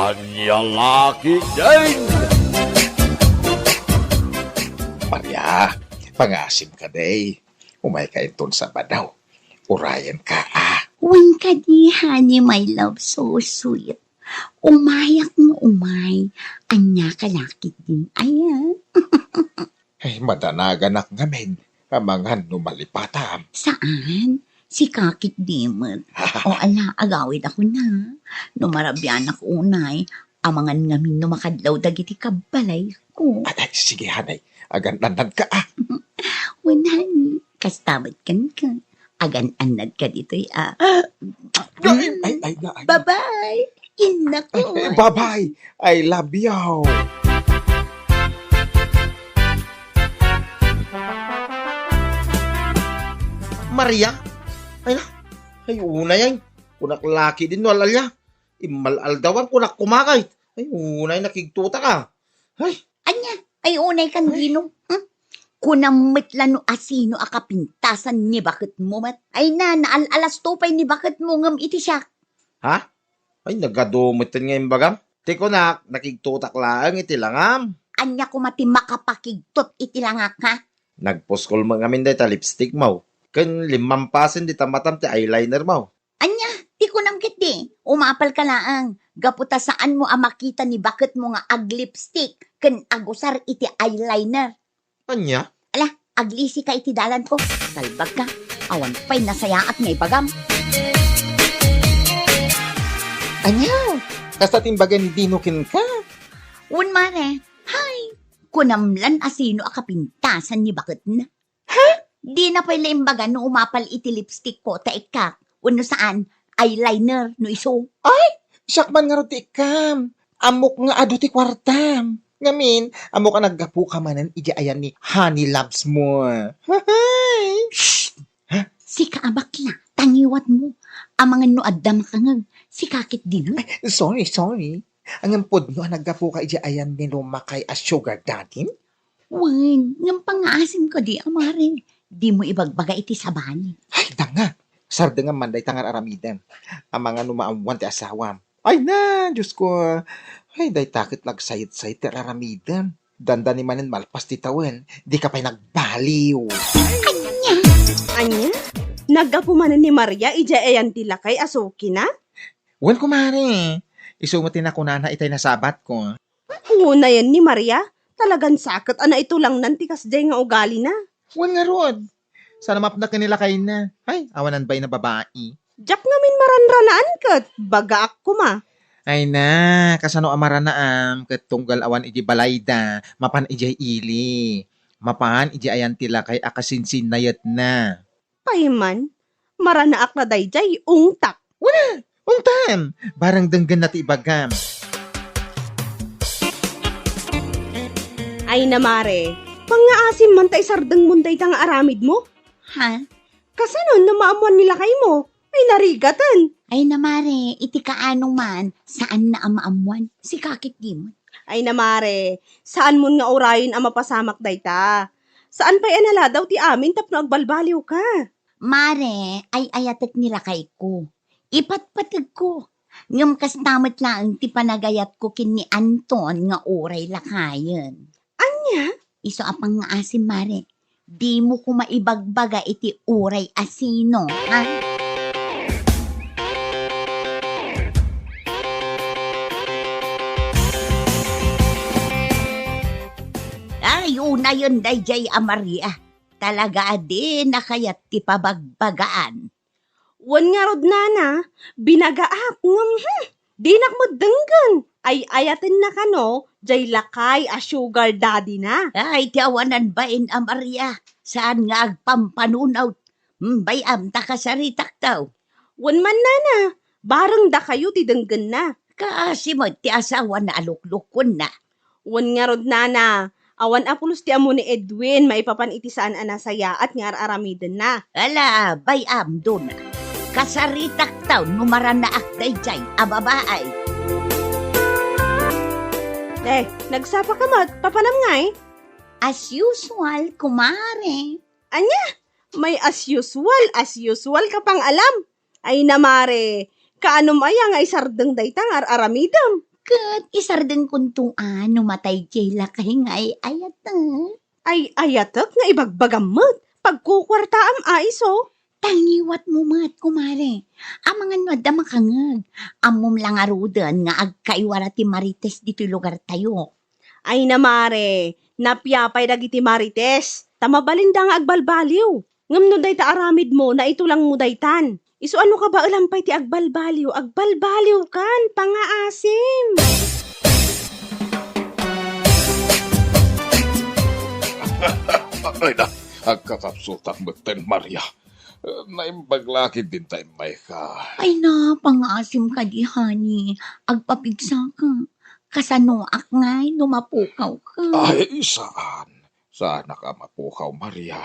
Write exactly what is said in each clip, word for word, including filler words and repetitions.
Ania la ketdin? Maria, pangaasim kadi. Umayka inton Sabado. Urayenka, a. Wen kadi, honey, my love, so sweet. Umayak nga umay. Ania ka la ketdin, aya? Ay, madanaganak ngamin. Amangan no malipatam. Saan? Sika ketdi met. O ala, agawidakon. No marabianak unay, amangan ngamin no makadlaw dagiti kabbalayko. Ay, ay, sige, honey. Agan-annadka, a. Wen, honey, kasta met kenka. Agan-annadka ditoy, a. Ay, ay, ay, ay. Bye-bye. Innak. Ay, ay, bye-bye. I love you. Maria? Ay na, ay, unay, ay. Kunak la ketdin no al-alia. Immal-aldawan, kunak kumakayt. Ay, unay, nakigtutak, a. Ay. Ania? Ay, unay kan dino? Hmm? Kunam met la no asino a kapintasan ni baketmo met. Ay na, naal-alasto pay ni baketmo ngem iti siak. Ha? Ay, nagadu met nga imbagam. Ti kunak, nakigtutak laeng iti langam. Ania koma ti makapakigtot iti langak, ha? Nagpuskol met ngamin dayta lipstickmo. Ken limmampasen dita matam ti eyelinermo. Ania, ti kunam ketdi, umapalka laeng, gapu ta saanmo a makita ni baketmo nga aglipstick ken agusar iti eyeliner. Ania? Ala, aglisika iti dalanko. Salbagka. Awan pay nasayaat nga ibagam. Ania? Kasta ti imbaga ni Dino kenka? Wen, mare. Hay, kunam lan asino a kapintasan ni baketna. Ha? Dina pay la imbaga no umapal iti lipstickko ta ikkak, wenno saan, eyeliner no isu. Ay, siak man ngarud ti ikkam. Ammok nga adu ti kuartam. Ngamin, ammok a naggapuka manen idiay ayan ni Honey Loves mo. Hay! Shh! Ha? Sika a bakla, tangiwatmo. Amangan no adda makangeg, sika ketdin. Ay, sorry, sorry. Ngem pudno a naggapuka idiay ayan ni Lumakay a sugar daddy? Wen, ngem pangngaasim kadi a mare, dimo ibagbaga iti sabali. Ay, danga! Sardengam man dayta nga ar-aramidem. Amangan no maammuan ti asawam. Ay na, Dios ko. Ay, dayta ket nagsayet-sayet ti ar-aramidem. Dandani manen malpas ti tawen, dika pay nagbaliw. Ania? Ania? Naggapu manen ni Maria idiay ayan ti lakay a sukina? Wen, kumare. Isu met ti nakunana itay nasabatko. Ngunayen ni Maria, talagan saket a naitulangnan ti kasdiay nga ugalina. Wen ngarud, saan a mapna ken ni lakayna. Ay, awanan bain a babai. Diak ngamin maranranaan ket bagaak koma. Ay na, kasano a maranaam ket tunggal awan idiay balayda, mapan idiay ili. Mapan idiay ayan ti lakay a kasinsinnayetna. Pay man, maranaak la daydiay, ungtak. Wen, ungtam! Barang denggenna ti ibagam. Ay na, mare, pangngaasim man ta isardengmon dayta nga aramidmo. Ha? Kasano no maammuan ni lakaymo? Ay, narigaten. Ay na, mare, iti kaano man, saanna a maammuan. Sika ketdin. Ay na, mare, saanmon nga urayen a mapasamak dayta. Saan pay a naladaw ti amin tapno agbalbaliwka. Mare, ay-ayatek ni lakayko. Ipatpategko. Ngem kasta met laeng ti panagayatko ken ni Anton nga uray lakayen. Ania? Isu a pangngaasim, mare. Dimo koma ibagbaga iti uray a sino, ha? Ay, unayen daydiay a Maria. Talaga a dina kayat ti pabagbagaan. Wen ngarud, nana, binagaak, ngem, hmm, dinak met denggen. Ay-ayatenna kano, jay lakay a sugar daddy-na. Ay, ti awanan bain a Maria, saan nga agpampanunot. Hmm, bay-am ta kasaritakto. Wen man, nana, bareng dakayo ti denggenna. Kaasi met ti asawana a luklukkonna. Wen ngarud, nana, awan a pulos ti ammo ni Edwin maipapan iti saan a nasayaat nga ar-aramidenna. Ala, bay-am, Dona. Kasaritakto no maranaak daydiay a babae. Eh, nagsapaka met, papanam ngay? As usual, kumare. Ania? May as usual, as usual ka pang alam. Ay na, mare, kaanom aya nga isardeng dayta nga ar-aramidem? Ket isardengkonto a no matay diay lakay nga ay-ayatek. Ay-ayatek nga ibagbagam met, pagkukuartaam a isu. Tangiwatmo met, kumare. Amangan no adda makangeg. Ammom la ngaruden nga agkaiwara ti marites ditoy lugartayo. Ay na, mare, napiapay dagiti marites, ta mabalinda nga agbalbaliw. Ngem no dayta aramidmo, naitulangmo daytan. Isu a no kabaelam pay ti agbalbaliw, agbalbaliwkan, pangaasim. Ay na, agkakapsutak metten, Maria. Naimbag la ketdin ta immayka. Ay na, pangaasim kadi, honey. Agpapigsaka. Kasanoak ngay no mapukawka? Ay, saan. Saanak a mapukaw, Maria.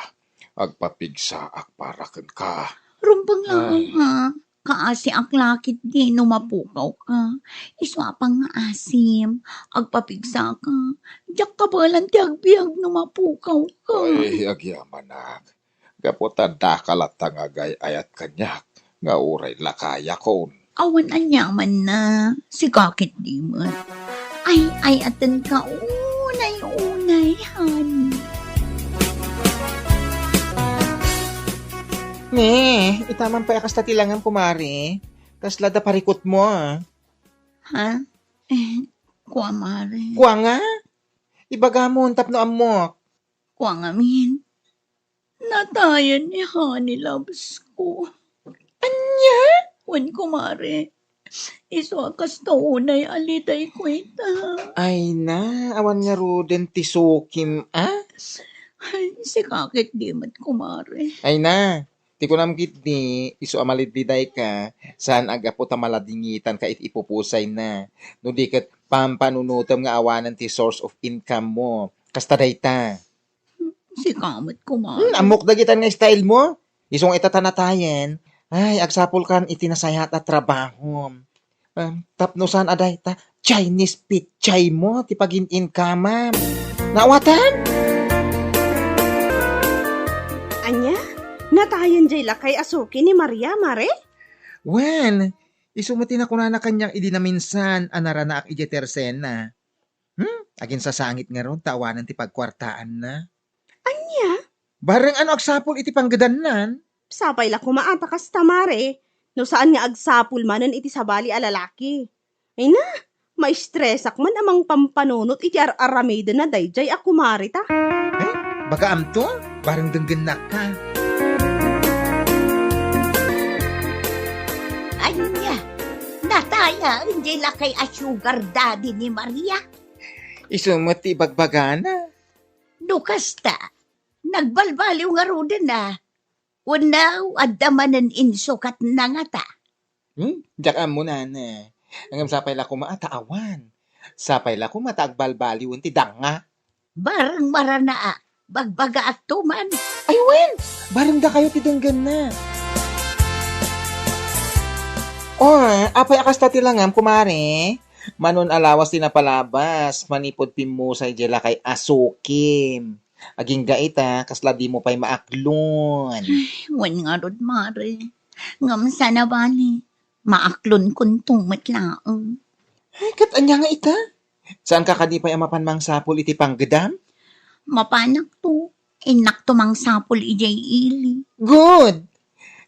Agpapigsaak para kenka. Rumbeng laeng, ha? Kaasiak la ketdi no mapukawka. Isu a pangaasim, agpapigsaka. Diak kabaelan ti agbiag no mapukawka. Ay, agyamanak. Gapu ta daka latta nga agay-ayat kaniak nga uray lakayakon. Awan aniamanna, sika ketdi met. Ay-ayatenka unay-unay, honey. Ne, ita man pay a kasta ti langam, kumare. Kasla da parikutmo, a. Ha? Eh, kua, mare. Kua nga? Ibagamon tapno ammok. Kua ngamin. Natayen ni Honey Loves ko. Ania? Wen, kumare. Isu a kasta unay a lidayko ita. Ay na, awan ngaruden ti sukim, a? Ay, sika ketdi met, kumare. Ay na, ti kunam ketdi, isu a malidlidayka, saan a gapu ta maladingitanka iti ipupusayna. No di ket, pampanunotem nga awanen ti source of income mo. Kasta dayta. Sika met, kumare. Hmm, ammok dagitan nga style mo. Isu nga ita ta natayen. Ay, agsapulkan iti nasayaat a trabaho. Um, tapno saan a dayta, Chinese pechay mo ti pagin-income-am. Naawatan? Ania? Natayen jay lakay a suki ni Maria, mare? Wen, isu met ti nakunana kaniak idi naminsan a naranaak idiay tersenna. Hmm? Aginsasangit ngarud ta awanen ti pagkuartaanna. Ania? Bareng ano agsapul iti panggedannan? Sapay la koma a ta kasta, mare, no saan nga agsapul manen iti sabali a lalaki. Ay na, maistresak man a mangpampanunot iti ar-aramidenna daydiay a kumareta. Eh, bagaamto? Bareng denggennakka. Ania, natayen jay lakay a sugar daddy ni Maria? Isu met ti ibagbagana. No kasta, nagbalbaliw ngaruden a. Wenno, adda manen insukat na ngata? Hmm? Diak ammo, nana. Ngem sapay la koma a ta awan. Sapay la koma ta agbalbaliwen ti danga. Bareng marana a, bagbagaakto man. Ay, wen! Bareng dakayo ti denggenna. O, apay a kasta ti langam, kumare? Manon a lawas ti napalabas, manipud pimmusay jay lakay a sukim. Agingga ita, kasla dimo pay maaklon. Ay, wen ngarud, mare. Ngem saan a bali, maaklonkonto met laeng. Ay, ket ania nga ita? Saanka kadi pay a mapan mangsapul iti panggedam? Mapanakto. Innakto mangsapul idiay ili. Good!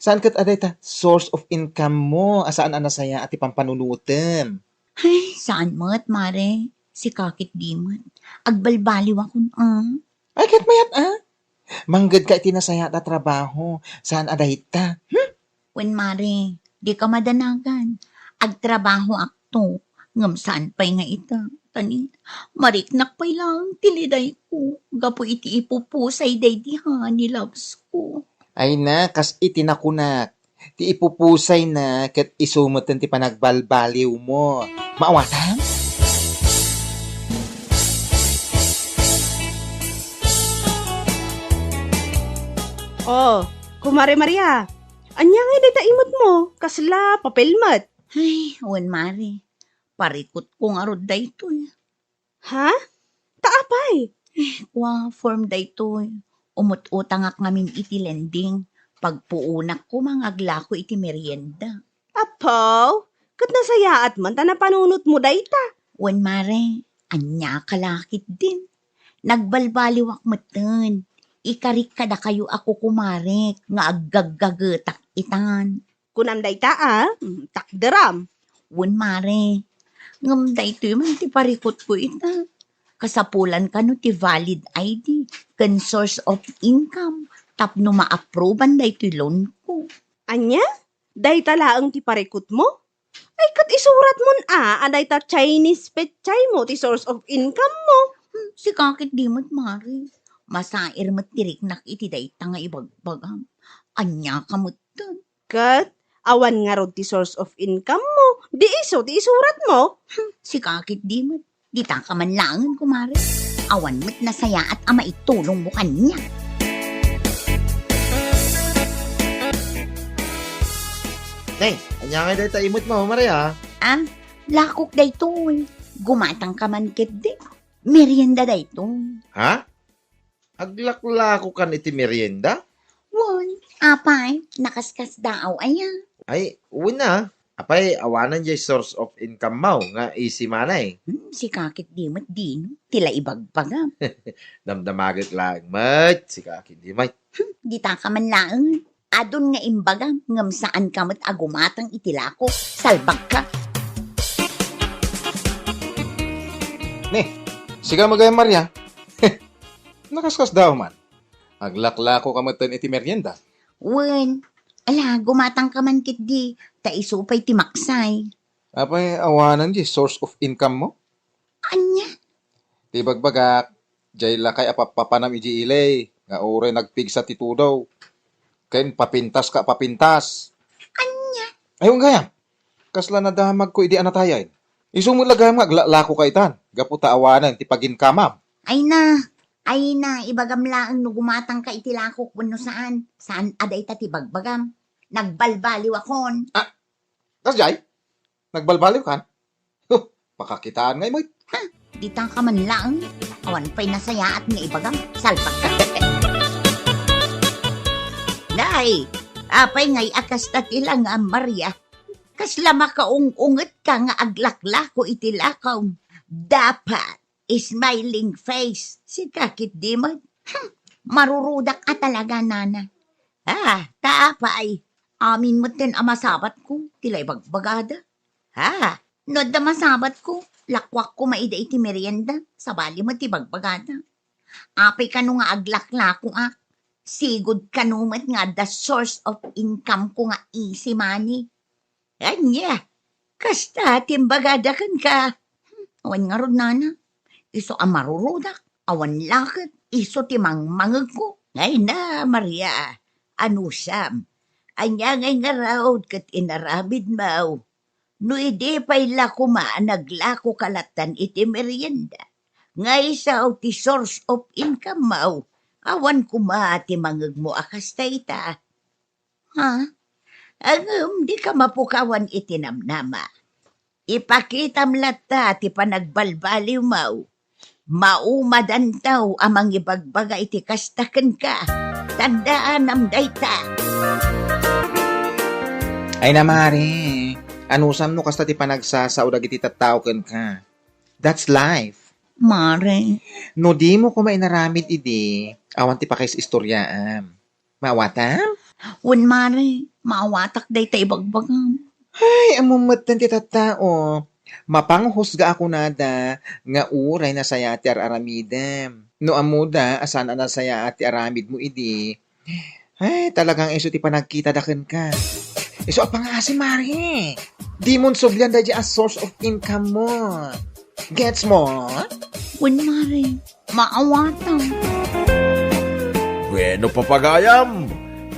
Saan ket a dayta source of income mo a saan a nasayaat ti pampanunotem? Ay, saan met, mare. Sika ketdi met. Agbalbaliwakon, a. Ay, ket mayat, a? Manggedka iti nasayaat a trabaho. Saan a dayta? Hmm? Wen, mare, dika madanagan. Agtrabahoakto, ngem saan pay nga ita. Tani, mariknak pay laeng ti lidayko gapu iti ipupusay daydi honey loves ko. Ay na, kas iti nakunak, ti ipupusayna ket isu metten ti panagbalbaliwmo. Maawatan? Oh, Kumare Maria, ania ngay dayta imutmo? Kasla papel met? Ay, wen, mare. Parikutko ngarud daytoy. Ha? Ta apay? Eh, kua, form daytoy. Umut-utangak ngamin iti lending. Pagpuonak koma nga aglako iti merienda. Apo, ket nasayaat man ta napanunotmo dayta. Wen, mare, ania ka la ketdin? Nagbalbaliwak metten. Ikarik kadakayo a kukumarek nga aggaggagetak itan. Kunam dayta, a? Mm, takderam. Wen, mare. Ngem daytoy man ti parikutko ita. Kasapulan kano ti valid I D ken source of income tapno ma-approvean daytoy loan ko. Ania? Dayta laeng ti parikutmo? Ay, ket isuratmon a, a dayta Chinese petsaymo ti source of income mo. Hmm, sika ketdi met, mare. Masair met ti riknak iti dayta nga ibagbagam. Ania ka metten? Ket awan ngarud ti source of income mo, di isu ti isuratmo? Hmm, sika ketdi met. Dita ka man laengen, kumare. Awan met nasayaat a maitulongmo kaniak. Ne, ania ngay dayta imutmo, Maria? Ah, lakok daytoy. Gumatang ka man ketdi. Merienda daytoy. Ha? Aglaklakokan iti merienda? Wen, apay, nakaskasdaaw aya? Ay, wen a. Apay, awanen jay source of income mo nga easy money? Hmm, sika ketdi met, Dino. Ti la ibagbagam. Damdamagek laeng met, sika ketdi met. Hmm, dita ka man laeng. Adun nga imbagam, ngem saan ka met a gumatang iti lakok. Salbag ka. Ne, sika met gayam, Maria. Nakaskasdaaw man. Aglaklako ka metten iti merienda. Wen, ala, gumatang ka man ketdi, ta isu pay ti maksay. Apay, awanen jay source of income mo? Ania? Ti bagbagak, jay lakay a pappapanam iti ili, nga uray nagpigsa ti tudo. Ken papintas ka, papintas. Ania? Ay, wen gayam. Kasla nadamagko idi a natayen. Isu met la gayam nga aglaklako ka itan, gapu ta awanen ti paginkamam. Ay na, ay na, ibagam laeng no gumatang ka iti lakok wenno saan. Saan a dayta ti bagbagam. Nagbalbaliwakon. Ah, kasjay? Nagbalbaliwkan? Huh, pakakitaan ngay met. Ha? Dita ka man laeng. Awan pay nasayaat nga ibagam. Salbag ka. Nay, apay ngay a kasta ti langam, Maria? Kasla makaung-unget ka nga aglaklako iti lakawm. Dapat, smiling face. Sika ketdi met. Hmm, marurudak a talaga, nana. Ah, ta apay, amin metten a masabatko, ti la ibagbagada. Ha? No adda masabatko, lakuak koma ida iti merienda, sabali met ti bagbagada. Apay kano nga aglaklakoak? Sigud kano met nga adda source of income ko nga easy money. Ania, kasta ti imbagada kenka? Hmm, awan ngarud, nana. Isu a marurudak, awan la ket isu ti mangmangegko. Ay na, Maria, anusam? Ania ngay ngarud ket inaramidmo? No idi pay la koma a naglako ka lattan iti merienda, nga isu ti source of income mo, awan koma ti mangegmo a kasta ita. Ha? Ngem dika mapukawan iti namnama. Ipakitam latta ti panagbalbaliwmo. Maumadanto a mangibagbaga iti kasta kenka. Tandaanam dayta. Ay na, Mare, anusam no kasta ti panagsasao dagiti tattao kenka? That's life. Mare. No dimo koma inaramid idi, awan ti pakaisistoriaam. Maawatam? Wen, Mare, maawatak dayta ibagbagam. Ay, ammom metten ti tattao. Mapanghusga a kunada nga uray nasayaat ti ar-aramidem. No ammoda a saan a nasayaat ti aramidmo idi, ay, talagang isu ti panagkitada kenka. Isu a pangngaasim, Mare. Dimon sublian daydiay a source of income mo. Gets mo? Wen, Mare, maawatam. Wenno, papagayam,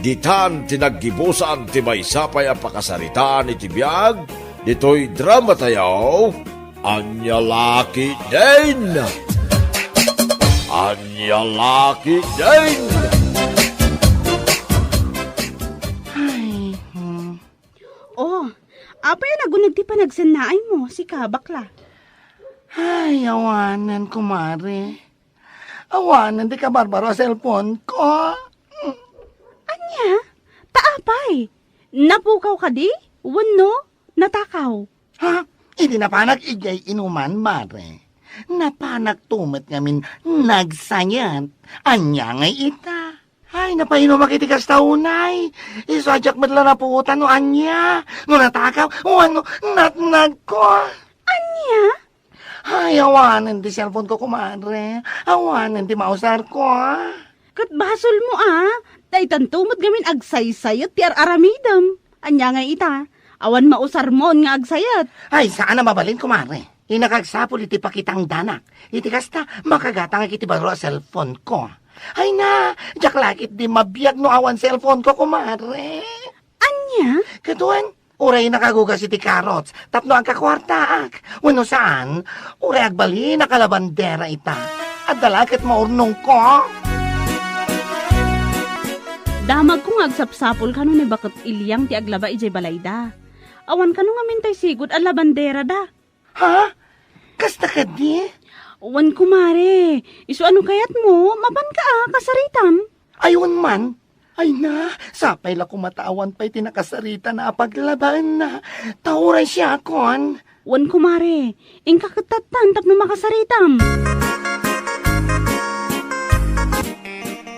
ditan ti naggibusan ti maysa pay a pakasaritaan iti biag ditoy dramatayo, Ania La Ketdin! Ania La Ketdin! Ay, hmm. Oh, apay a naguneg ti panagsannaaymo, sika, bakla? Ay, awanen, kumare. Awanen ti kabarbaro a cellphone ko. Ania? Ta apay? Napukaw kadi? Wenno natakaw? Ha? Idi napanak idiay inuman, mare, napanak to met ngamin nagsayat. Ania ngay ita? Ay, napainumak iti kasta unay. Isu a diak met la napuotan no ania, no natakaw, wenno natnagko. Ania? Ay, awanen ti cellphone ko, kumare. Awanen ti mausarko, a. Ket basolmo, a. Daytanto met ngamin agsaysayat ti ar-aramidem. Ania ngay ita? Awan mausarmon nga agsayat. Ay, saan a mabalin, kumare. Innak agsapul iti pakitangdanak. Iti kasta, makagatangak iti baro a cellphone ko. Ay na, diak la ketdi mabiag no awan cellphone ko, kumare. Ania? Ket wen, uray nakagugas iti carrots tapno agkakuartaak. Wenno saan, uray agbalinak a labandera ita. Adda la ket maurnongko. Damagko nga agsapsapul kano ni baket Iliang ti aglaba idiay balayda. Awan kano ngamin tay sigud a labanderada. Ha? Kasta kadi? Wen, kumare. Isu a no kayatmo, mapanka a kasaritam. Ay, wen man. Ay na, sapay la koma ta awan pay ti nakasarita na a paglabaenna. Ta uray siakon. Wen, kumare. Inka ket tattan tapno makasaritam.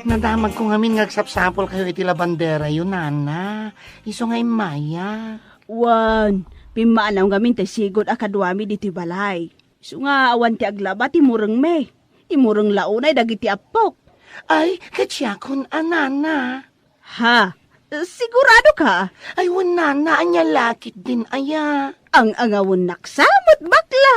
Nadamagko ngamin nga agsapsapulkayo iti labanderayo, nana. Isu nga immaya. Wen, pimmaanaw ngamin ti sigud a kaduami ditoy balay. Isu nga awan ti aglaba ti murengmi. Imureng la unay dagiti appok. Ay, ket siakon a, nana. Ha? Sigurado ka? Ay, wen, nana, ania la ketdin aya? Ang-angawennak sa met bakla.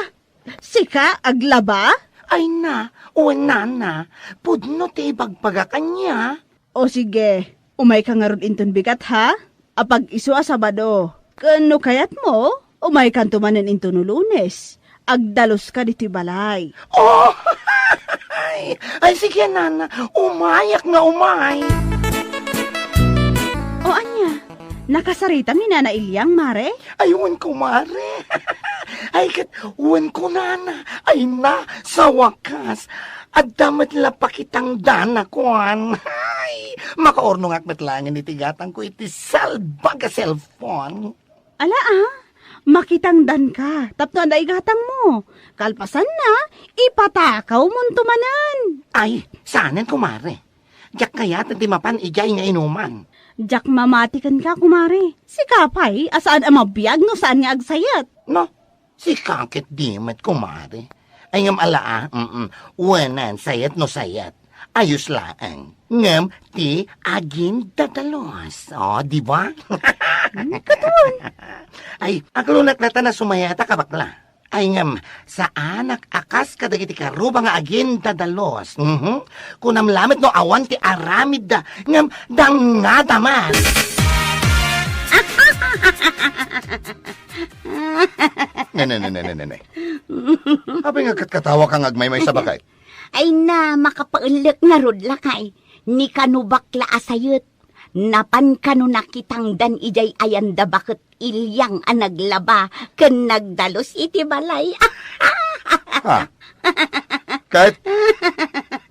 Sika aglaba? Ay na, wen, nana, pudno ti ibagbagak ania. O sige, umayka ngarud inton bigat, ha? Apag-isu a Sabado. Ken no kayatmo, umaykanto manen inton no Lunes. Agdaluska ditoy balay. Oh! Ay, ay, sige, nana. Umayak nga umay. O ania? Nakasaritam ni Nana Iliang, mare? Ay, wen, kumare. Ay, ket, wen, kunana. Ay na, sa wakas. Adda met la pakitangdan a kuan. Ay, makaurnongak met laengen iti gatangko iti salbag a cellphone. Ala, a, makitangdanka tapno adda igatangmo. Kalpasanna, ipatakawmonto manen. Ay, saanen, kumare. Diak kayaten ti mapan idiay nga inuman. Diak mamati kenka, kumare. Sika pay a saan a mabiag no saan nga agsayat. No, sika ketdi met, kumare. Ay, ngem ala, a, mm, wenen, sayat no sayat. Ayos laeng. Ngem ti agindadalus. O, di ba? Hmm, katon. Ay, aglunak la ta nasumayatak a bakla. Ay, ngem, saanak a kas kadagiti karuba nga agindadalus. Mhm. Kunam lamet no awan ti aramidda, ngem dangngada man. Ne, ne, ne, ne, ne, ne, ne. Apay nga katkatawaka nga agmaymaysa, baket? Ay na, makapaellek ngarud, lakay. Ni kano bakla a sayet. Napan kano nakitangdan idiay ayanda baket Iliang a naglaba ken nagdalus iti balay. Ha? Ket,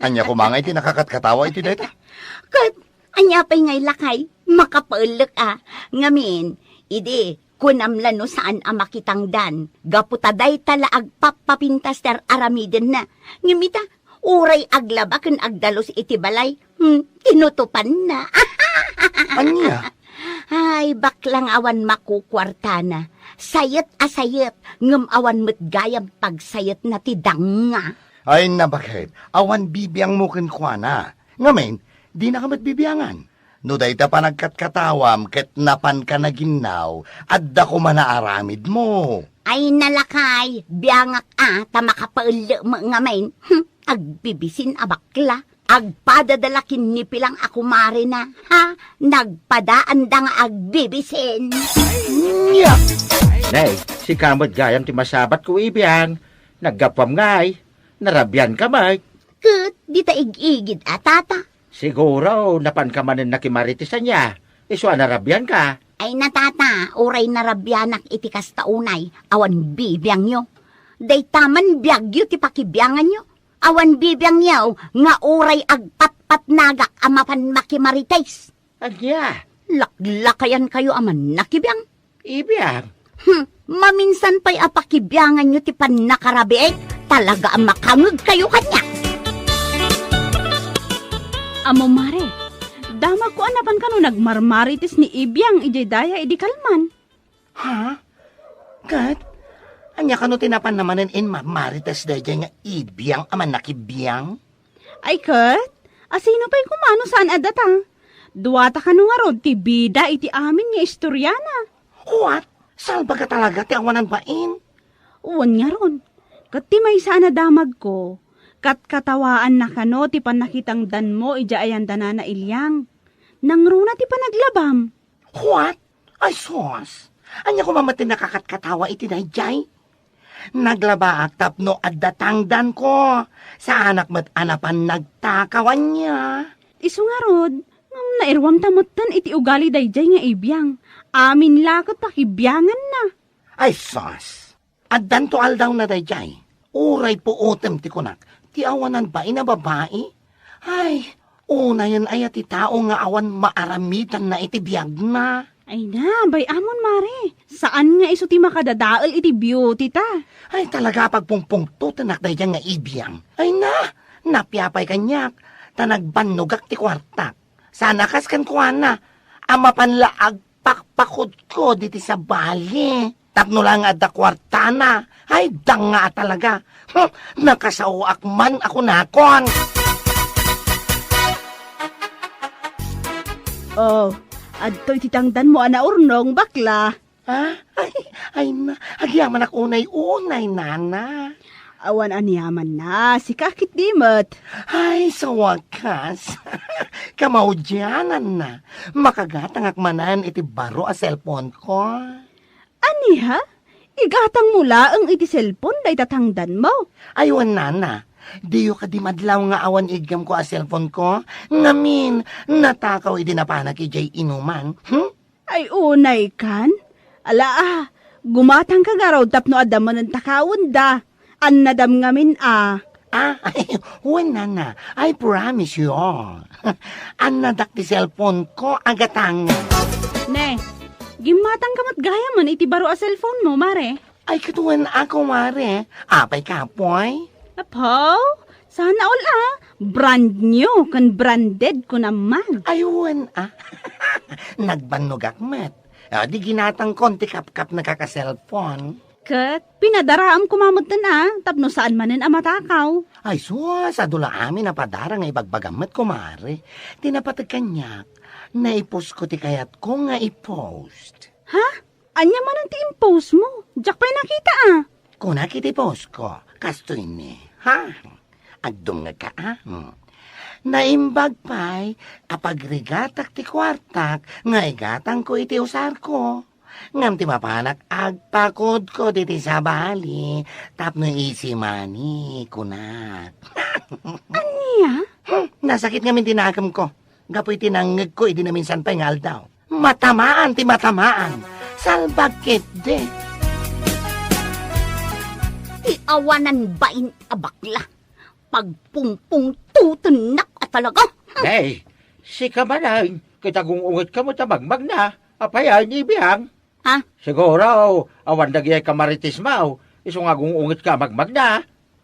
ania koma nga iti nakakatkatawa iti dayta? Ket, ania pay nga ilakay? Makapaellek a. Ngamin, idi, kunam la no saan a makitangdan, gapu ta dayta la agpappapintas ti ar-aramidenna. Ngem ita, uray aglaba ken agdalus iti balay, hmm, tinutopanna. Ania? Ay, baklang awan makukuartana. Sayet a sayet, ngem awan met gayam pagsayetna ti dangngana. Ay, nabaket, awan bibiangmo kenkuana. Ngamin, dinaka met bibiangan. No dayta panagkatkatawam ket napanka naginnaw, adda koma naaramidmo. Ay, nalakay, biangak a, ta makapaellek met ngamin. Hmm, agbibisin a bakla. Agpadada la ken ni Pilang a kumarena, ha? Nagpadaanda nga agbibisin. Nya! Nay, sika met gayam ti masabat ko, Ibiang. Naggapuam ngay. Narabianka met. Ket dita ig-igid a tata. Siguro, napanka manen nakimarites ania. Isu a narabianka. Ay na, tata, uray narabianak iti kasta unay, awan bibiangyo. Dayta man biagyo ti pakibianganyo. Awan bibiangyo nga uray agpatpatnagak a mapan makimarites. Ania? Laklakayankayo a mannakibiang. Ibiang? Hmm, Maminsan pay a pakibianganyo ti pannakarabiit, talaga a makangegkayo kaniak. Ammo, Mare, damagko a napan kano nagmarmarites ni Ibiang idiay daya idi kalman. Ha? Ket, ania kano ti napanna manen inmarmarites daydiay nga Ibiang a mannakibiang? Ay ket, asino pay koma no saan a data? Duata kano ngarud ti bida iti amin nga istoriana. What? Salbaga talaga ti awanan bain? Wen ngarud, ket ti maysa a nadamagko, katkatawaanna kano ti pannakitangdanmo idiay ayandanana Iliang. Nangruna ti panaglabam. What? Ay sus! Ania koma met ti nakakatkatawa iti daydiay? Naglabaak tapno adda tangdanko. Saanak met a napan nagtakaw ania. Isu ngarud, ngem nairuamta metten iti ugali daydiay nga Ibiang. Amin la ket pakibianganna. Ay sus! Addanto aldawna daydiay. Uray puotem ti kunak, ti awanan bain a babai. Ay, unayen aya ti tao nga awan maaramidanna iti biagna? Ay na, bay-amon, Mare. Saan nga isu ti makadadael iti beauty ta. Ay, talaga a pagpungpungtotenak daydiay nga Ibiang. Ay na, napiapay kaniak, ta nagbannogak ti kuartak. Saan a kas kenkuana, a mapan la agpakpakudkod iti sabali. Tapno la nga adda kuartana, ay, danga a talaga. Hmm, nakasaoak man a kunakon. Oh, adtoy ti tangdanmo a naurnong, bakla. Ah, ay, ay na, agyamanak unay-unay, nana. Awan aniamanna, sika ketdi met. Ay, sa wakas. Kamaudiananna, makagatangak manen iti baro a cellphone ko. Ania? Igatangmo laeng iti cellphone dayta tangdanmo? Ay, wen, nana. Diyo kadi madlaw nga awan iggamko a cellphone ko? Ngamin, natakaw idi napanak idiay inuman. Hmm? Ay, unay kan? Ala, ah, gumatangka ngarud tapno adda manen takawen da. Annadam ngamin a. Ah, ay, wen, nana, I promise you. Annadak ti cellphone ko, agatang. Ne, gimmatangka met gayamen iti baro a cellphone mo, Mare. Ay, ket wen ako, Mare. Apay kapoy? Apo? Sana all, ah. Brand new, ken branded ko naman. Ay, wen, ah. Nagbannogak met. Ah, di ginatangkon ti kapkapnekak a cellphone. Ket, pinadaraam koma metten, ah, tapno saan manen a matakaw. Ay, sus, adu la amin a padara nga ibagbagam met, kumare. Ti napateg kaniak, naipostko ti kayatko nga i-post. Ha? Ania manen ti impostmo? Diak pay nakita, ah. Kunak iti postko, kastoy ni, ha? Agdumngegka, ah? Hmm. Naimbag pay a pagrigatak ti kuartak nga igatangko iti usarko. Ngem ti mapanak, agpakudkod iti sabali tapno easy money, kunak. Ania? Hmm, nasakit ngamin ti nakemko gapu iti nangngegko idi naminsan pay nga aldaw. Matamaan ti matamaan. Salbag ketdi. Ti awanan bain a bakla. Pagpungpungtotennak a talaga. Hey, sika manen, ket agung-ungetka met a magmagna. Apay a, ni Biang? Ha? Siguro, awan dagiti kamarites mo, isu nga agung-ungetka a magmagna.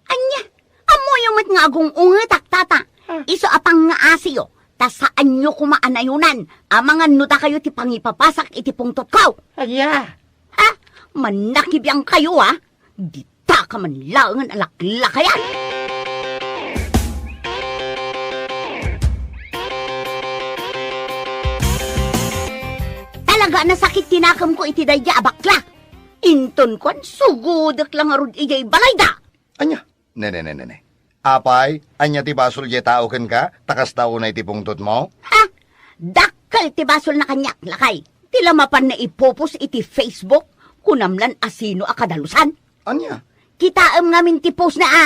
Ania? Ammoyo met nga agung-ungetak, tata. Ah. Isu a pangngaasiyo, ta saanyo koma a nayonan, amangan no dakayo ti pangipapasak iti pungtotko. Ania? Ha? Mannakibiangkayo, a? Ditaka man laengen a laklakayan! Talaga a nasakit ti nakemko iti daydiay a bakla. Inton kuan, sugudek la ngarud idiay balayda. Ania? Ne, ne, ne, ne, ne. Apay, ania ti basol diay tao kenka? Ta kasta unay ti pungtotmo? Ha? Dakkel ti basolna kaniak, lakay. Ti la mapanna ipopos iti Facebook, kunam lan asino a kadalusan. Ania? Kitaem ngamin ti postna, a.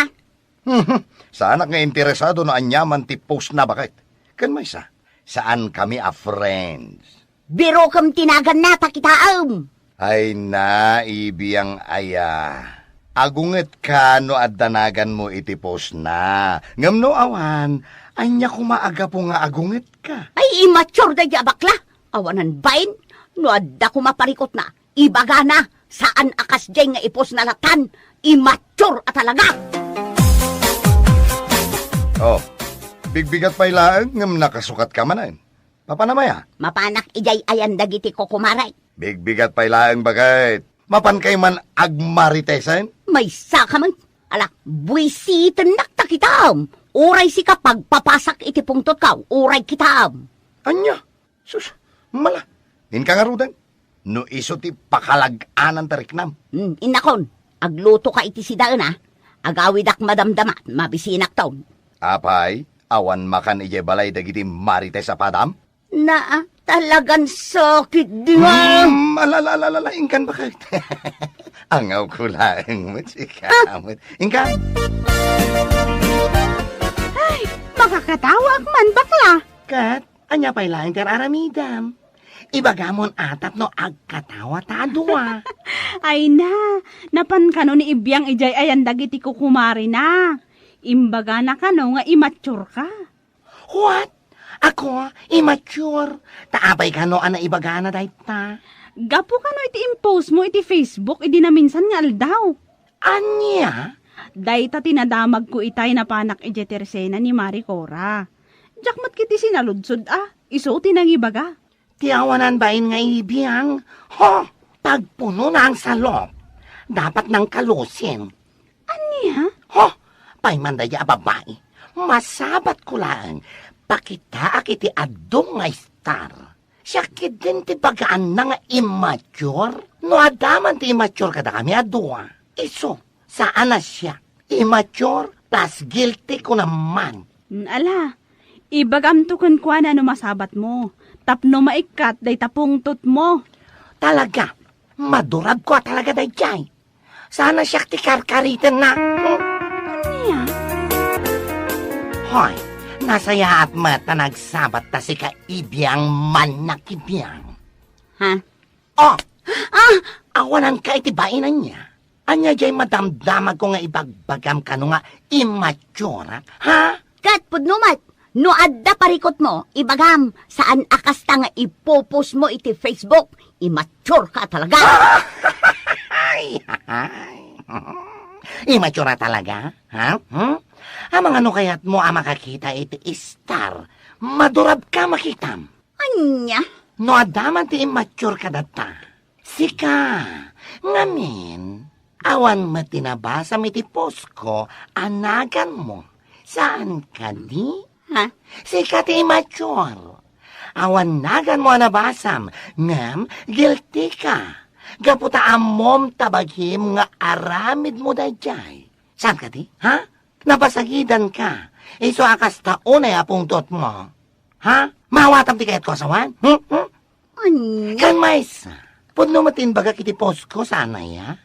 Saanak nga interesado no aniaman ti postna, baket. Ken maysa, saankami a friends. Birokem ti naganna ta kitaem. Ay na, Ibiang aya. Agungetka no adda naganmo iti postna. Ngem no awan, ania koma a gapu nga agungetka? Ay, immature daydiay a bakla. Awanan bain, no adda koma parikutna, ibagana, Saan a kasdiay nga i-post na latan, immature a talaga! Oh, bigbigat pay laeng ngem nakasukatka manen. Papanam aya? Mapanak idiay ayan dagiti kukumarek. Bigbigat pay laeng baket. Mapankay man agmaritesen? Maysaka met. Ala, buisitennak ta kitam. Uray sika pagpapasak iti pungtotko, uray kitam. Ania? Sus, mala. Inka ngaruden. No isu ti pakalag-anan ti riknam. Hmm, innakon, aglutoka iti sidaen, a. Agawidak madamdama, mabisinakton. Apay, awan makan idiay balay dagiti marites a padam? Naa, talagan sakit di nga. Hmm, ala, ala, ala, ala, inkan baket. Angawko laeng met sika met. Inkan. Ay, makakatawaak man, bakla. Ket, ania pay laeng ti ar-aramidem? Ibagamon a tapno agkatawa ta a dua. Ay na, napan kano ni Ibiang idiay ayan dagiti kukumarina. Imbagana kano nga immature ka. What? Ako, immature? Ta apay kano a naibagana dayta? Gapu kano iti impost mo iti Facebook idi naminsan nga aldaw. Ania? Dayta ti nadamagko itay napanak idiay tersena ni Mari Cora. Diak met ketdi sinaludsod a, isu ti nangibaga. Ti awanan bain nga Ibiang, ho, pagpunona ang salop. Dapat nang kalusin. Ania? Ho, pay man dayta a babai. Masabatko laeng, pakitaak iti addum nga star. Siak ketdin ti bagaanna nga immature? No adda man ti immature kadakami a dua, isu, saan a siak. Immature plus guilty ko naman. Mm, ala, ibagamto kenkuana no masabatmo, tapno maikkat dayta pungtotmo. Talaga, madurabko a talaga daydiay. Saan a siak ti karkaritenna. Hmm? Ania? Hoy, nasayaat met ta nagsabat ta sika Ibiang mannak Ibiang. Ha? Oh! Ah! Awananka iti bain ania? Ania diay madamdamagko nga ibagbagam kano nga immature, ha? Ket pudno met, no adda parikutmo, ibagam, saan a kasta nga ipo-post mo iti Facebook, immature ka talaga. Ay, ay. Immature talaga, ha? Hmm? Amangan no kayatmo a makakita iti star, madurabka makitam. Ania? No adda man ti immature kadata, sika, ngamin, awan met ti nabasam iti postko a naganmo. Saan kadi? Ha? Sika ti immature. Awan naganmo a nabasam, ngem guilty ka. Gapu ta ammom ta bagim nga aramidmo daydiay. Saan kadi? Ha? Napasagidanka. Isu a kasta unay a pungtotmo. Ha? Mawatam ti kayatko a sawen? Hmm? Hmm? Ania? Ken maysa, pudno met ti imbagak iti postko, saan aya?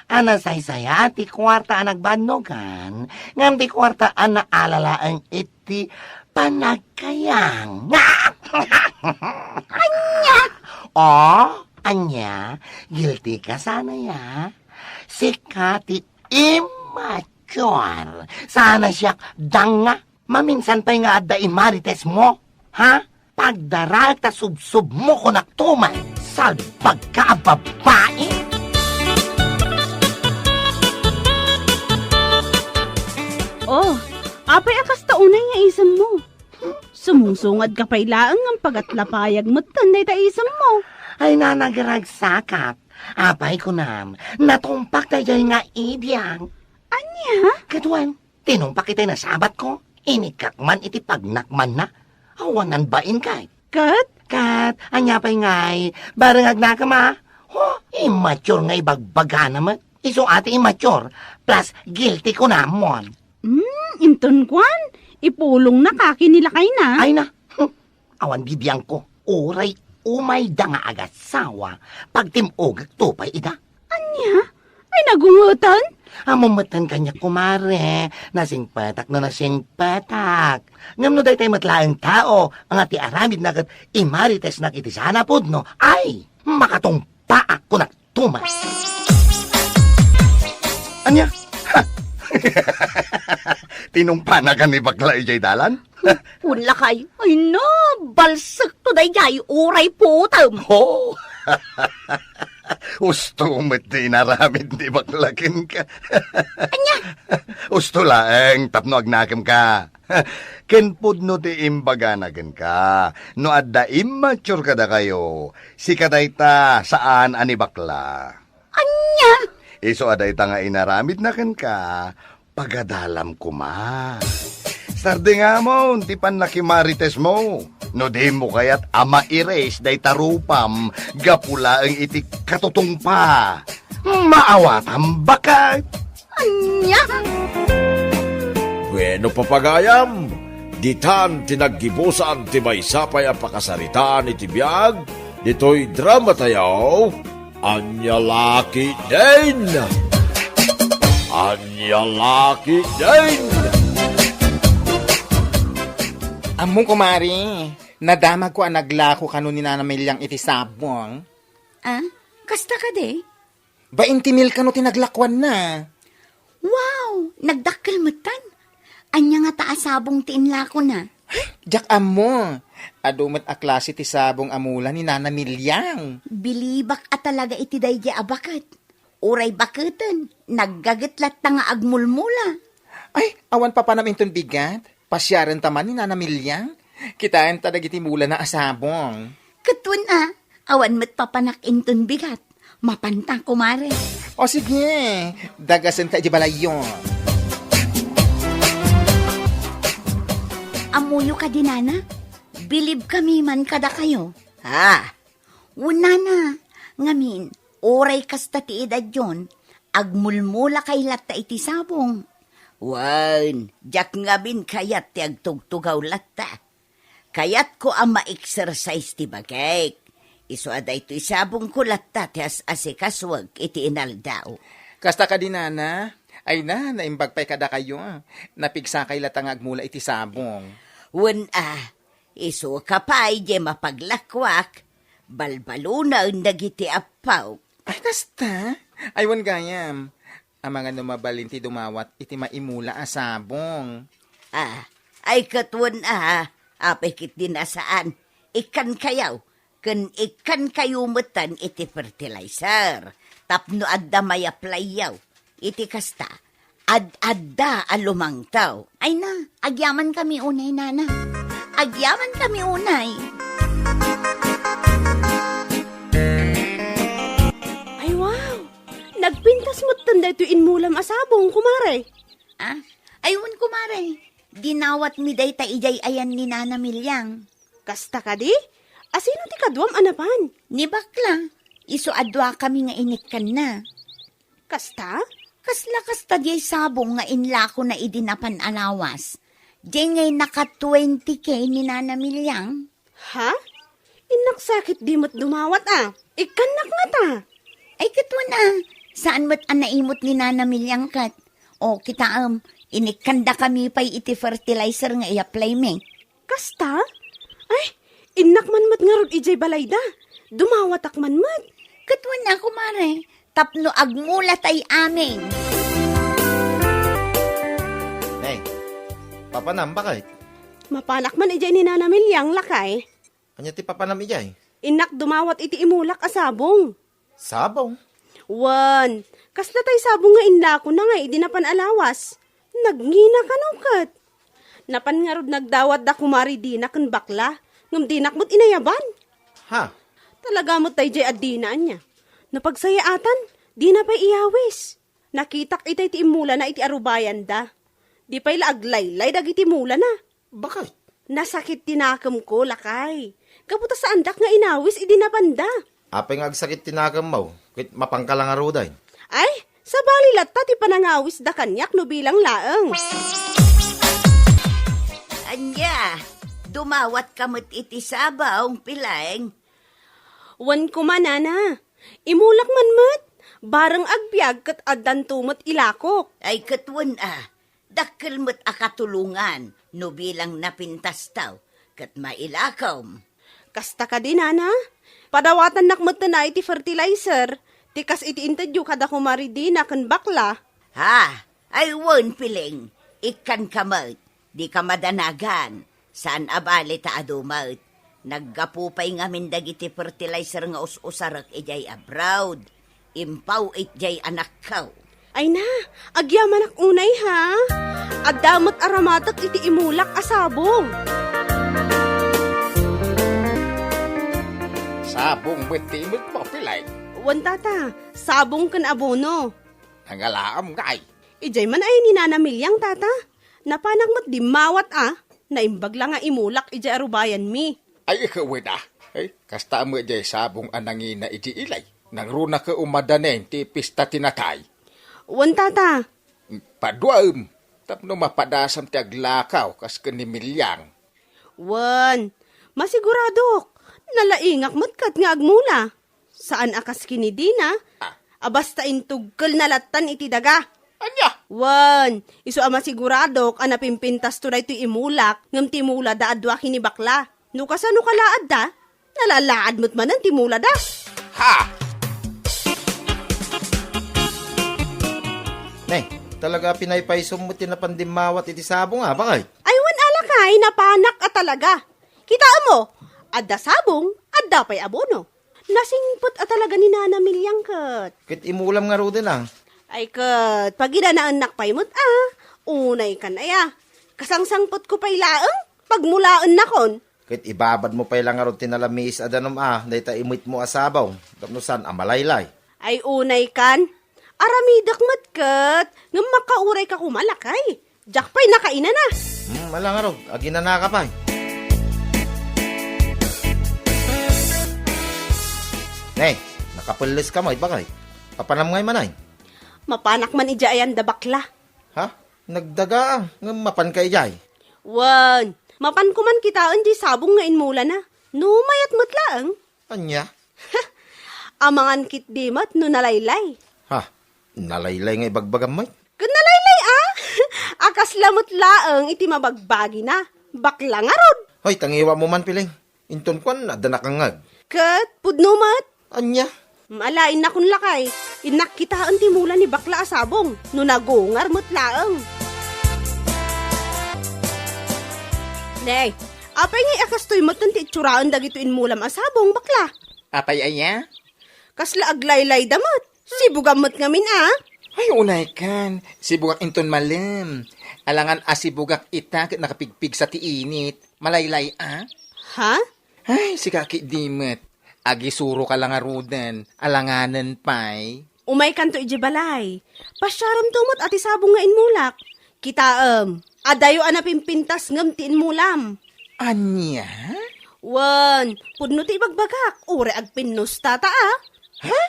A nasaysayaat ti kuarta a nagbannogan, ngem ti kuarta a naalalaeng iti panagkayang. Ania? Oh, ania? Guilty ka, saan aya? Sika ti immature. Saan a siak danga. Maminsan pay nga adda immaritesmo, ha? Pagdaraek ta subsubmo kunak tuman, salbagka a babai! Oh, apay a kasta unay nga isemmo? Sumungsungadka pay laeng ngem pagatlapayag metten dayta isemmo. Ay, nanagaragsakak. Apay kunam, natumpak daydiay nga ibiang. Ania? Kaduan, tinumpak itay nasabatko, inikkak man iti pagnakmanna. Awanan bain kay. Ket? Ket, ania pay ngay, bareng agnakam a? Ho, immature nga ibagbagana met. Isu a ti immature, plus guilty kunamon. Hmm, inton kuan, ipulongna ka ken ni lakayna. Ay na, hmm, awan bibiangko. Uray umayda nga agasawa, pagtim-ogek to pay ida. Ania? Ay, nagungetan? Ammom metten kaniak, kumare. Nasingpetak no nasingpetak. Ngem no daytoy met laeng tao nga ti aramidna ket imaritesnak iti saan a pudno, ay, makatungpaak kunak tuman. Ania? Ha? Tinumpanakan ni bakla idiay dalan? Wen lakay, ay na, balsekto daydiay, uray puotem. Oh! Usto met ti inaramid ni bakla kenka. Ania? Usto laeng tapno agnakemka. Ken pudno ti imbagana kenka. No adda immature kadakayo, sika dayta saan a ni bakla. Ania? Isu a dayta nga inaramidna kenka, pagadalam koma. Sardingamon ti pannakimarites mo. No dimo kayat a maires dayta rupam gapu laeng iti katutungpa, maawatam baket. Ania? Bueno, papagayam, ditan ti naggibusan ti maysa pay a pakasaritaan iti biag ditoy drama tayo. Ania la ketdin? Ania la ketdin? Ammom, kumare, nadamagko a naglako kano ni Nana Meliang iti sabong. Ah, kasta kadi? Bainti mil kano ti naglakuanna. Wow, nagdakkel metten. Ania ngata a sabong ti inlakona? Diak ammo. Adu met a klase ti sabong a mula ni Nana Meliang. Bilibak a talaga iti daydiay a baket. Uray baketen, naggaget latta nga agmulmula. Ay, awan papanam inton bigat? Pasiarenta man ni Nana Meliang? Kitaenta dagiti mulana a sabong. Ket wen a, awan met papanak inton bigat. Mapanta, kumare. O sige, dagasenka iti balayyo. Ammoyo kadi, Nana? Bilibkami man kadakayo. Ha? Wen, Nana, ngamin, uray kasta ti edadyon, agmulmulakay latta iti sabong. Wen, diak ngamin kayat ti agtugtugaw latta. Kayatko a ma-exercise ti bagik. Isu a daytoy sabongko latta ti as-asikasuek iti inaldaw. Kasta kadi, Nana? Ay na, naimbag pay kadakayo. Napigsakay latta nga agmula iti sabong. Wen a, isuka pay diay mapaglakuak, balbalunen dagiti appaw. Ay, kasta? Ay, wen gayam. Amangan no mabalin ti dumawat iti maimula a sabong. Ah, ay ket wen a, apay ketdin a saan. Ikkankayo, ken ikkankayo metten iti fertilizer. Tapno adda mayaplayyo. Iti kasta, ad-adda a lumangtaw. Ay na, agyamankami unay, Nana. Agyamankami unay. Ay, wow! Nagpintas metten daytoy inmulam a sabong, kumare. Ah? Ay, wen, kumare. Dinawatmi dayta idiay ayan ni Nana Meliang. Kasta kadi? Asino ti kaduam a napan? Ni bakla. Isu a duakami nga inikkanna. Kasta? Kasla kasta diay sabong nga inlakona idi napan a lawas. Diay ngay naka twenty K ni Nana Meliang. Ha? Innak sa ketdi met dumawat a. Ikkannak ngata. Ay, ket wen a, saan met a naimot ni Nana Meliang ket. O, kitaem, inikkandakami pay iti fertilizer nga i-apply mi. Kasta? Ay, innak man met ngarud idiay balayda. Dumawatak man met. Ket wen a, kumare, tapno agmulatay amin. Nay, papanam, baket? Mapanak man idiay ni Nana Meliang, lakay. Ania ti papanam idiay? Innak dumawat iti imulak a sabong. Sabong? Wen, kasla tay sabong nga inlakona nga idi napan a lawas. Nagngina kano ket. Napan ngarud nagdawat da kumare Dina ken bakla, ngem dinak met inayaban. Ha? Talaga met daydiay a Dina ania. Napagsayaatan, dina pay iyawis. Nakitak itay ti immulana iti arubayanda. Di pay la aglaylay dagiti mulana. Baket? Nasakit ti nakemko, lakay. Gapu ta saandak nga inawis idi napanda. Apay nga agsakit ti nakemmo, ket mapanka la ngaruden? Ay, sabali latta ti panangawisda kaniak no bilang laeng. Ania, dumawatka met iti sabong, Pileng? Wen koma, Nana. Imulak man met. Bareng agbiag ket addanto met ilakok. Ay, ket wen a. Dakkel met a katulongan no bilang napintastaw ket mailakom. Kasta kadi, Nana? Padawatannak metten a iti fertilizer, ti kas iti intedyo kada kumare Dina ken bakla. Ha? Ay wen, Pileng, ikkanka met, dika madanagan, saan a bale ta adu met. Naggapu pay ngamin dagiti fertilizer nga us-usarek idiay abroad. Impaw itdiay anakko. Ay na, agyamanak unay, ha? Adda met aramatek iti imulak a sabong. Sabong met ti imulak mo, Pileng? Wen, tata, sabong ken abono. Nangalaam ngay? Idiay man ay ni Nana Miliang, tata. Napanak met dimmawat a, naimbag la nga imulak idiay arubayanmi. Ay, ikaw da. Ay, kasta met diay sabong a nangina iti ilay. Nangruna ka umadanen ti pista ti natay. Wen, tata. Paduaem, tapno mapadasam ti aglakaw kas ken ni Miliang. Wen, masiguradok. Nalaingak met ket nga agmula. Saan a kas ken ni Dina, ah, a basta intugkelna lattan iti daga. Ania? Wen, isu a masiguradok a napimpintasto daytoy imulak, ngem ti mulada a dua ken ni bakla. No kasano kalaadda, nalalaad met manen ti mulada. Ha! Ne, talaga a pinaypaysom met ti napan dimmawat iti sabong, a, bakay? Ay, wen a lakay, napanak a talaga. Kitaem mo, adda sabong, adda pay abono. Nasingpet a talaga ni Nana Miliang ket. Ket imulam ngaruden a. Ay ket, paginanaennak pay met a. Unay kan aya. Kasangsangpetko pay laeng, pagmulaennakon. Ket ibabadmo pay la ngarud ti nalamiis a danum a, dayta imitmo a sabong, tapno saan a malaylay. Ay unay kan. Aramidek met ket, ngem makauray ka koma lakay. Diak pay nakainana. Hmm, ala ngarud, aginanaka pay. Ne, nakapelles ka met, bakay. Papanam ngay manay? Mapanak man idiay ayan da bakla. Ha? Nagdaga, ngem mapan ka idiay? Wen, mapan ko man kitaen diay sabong nga inmulana. No mayat met laeng. Ania? Amangan ketdi met no nalaylay. Ha? Nalaylay nga ibagbagam met? Ket nalaylay a? A kasla met laeng iti mabagbagina. Bakla ngarud. Hoy, tangiwa mo man, Piling. Inton kuan, adda nakangngeg. Ket pudno met. Ania? Maalaennakon lakay. Innak kitaen ti mula ni bakla a sabong. No nagungar met laeng. Ne, apay ngay a kastoy metten ti itsuraen dagitoy inmulam a sabong, bakla? Apay aya? Kasla aglaylayda met. Sibugam met ngamin a. Ay, unay kan. Sibugak inton malem. Alangan a sibugak ita ket nakapigpigsa ti init. Malaylay a? Ha? Ay, sika ketdi met. Agisuro ka la ngaruden. Alanganen pay. Umaykanto idiay balay. Pasiaremto met a ti sabong nga inmulak. Kitaem, adayo a napimpintas ngem ti inmulam. Ania? Wen, pudno ti ibagbagak, uray agpinnusta ta a. Ha?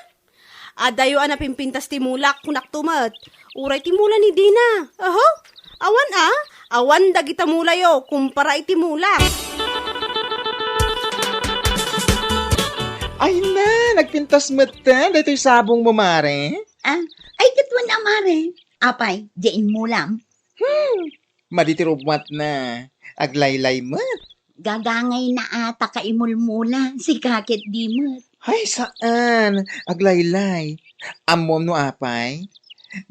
Adayo a napimpintas ti mulak, kunakto met. Uray ti mula ni Dina. Aho? Awan a? Awan dagita mulayo, kumpara iti mulak. Ay na, nagpintas metten daytoy sabong mo, mare? Ah, ay, ket wen a, mare. Apay, diay inmulam? Hmm, madi ti rubbuatna. Aglaylay met. Gagangayna a ta kaimulmula, sika ketdi met. Ay, saan. Aglaylay. Ammom no apay?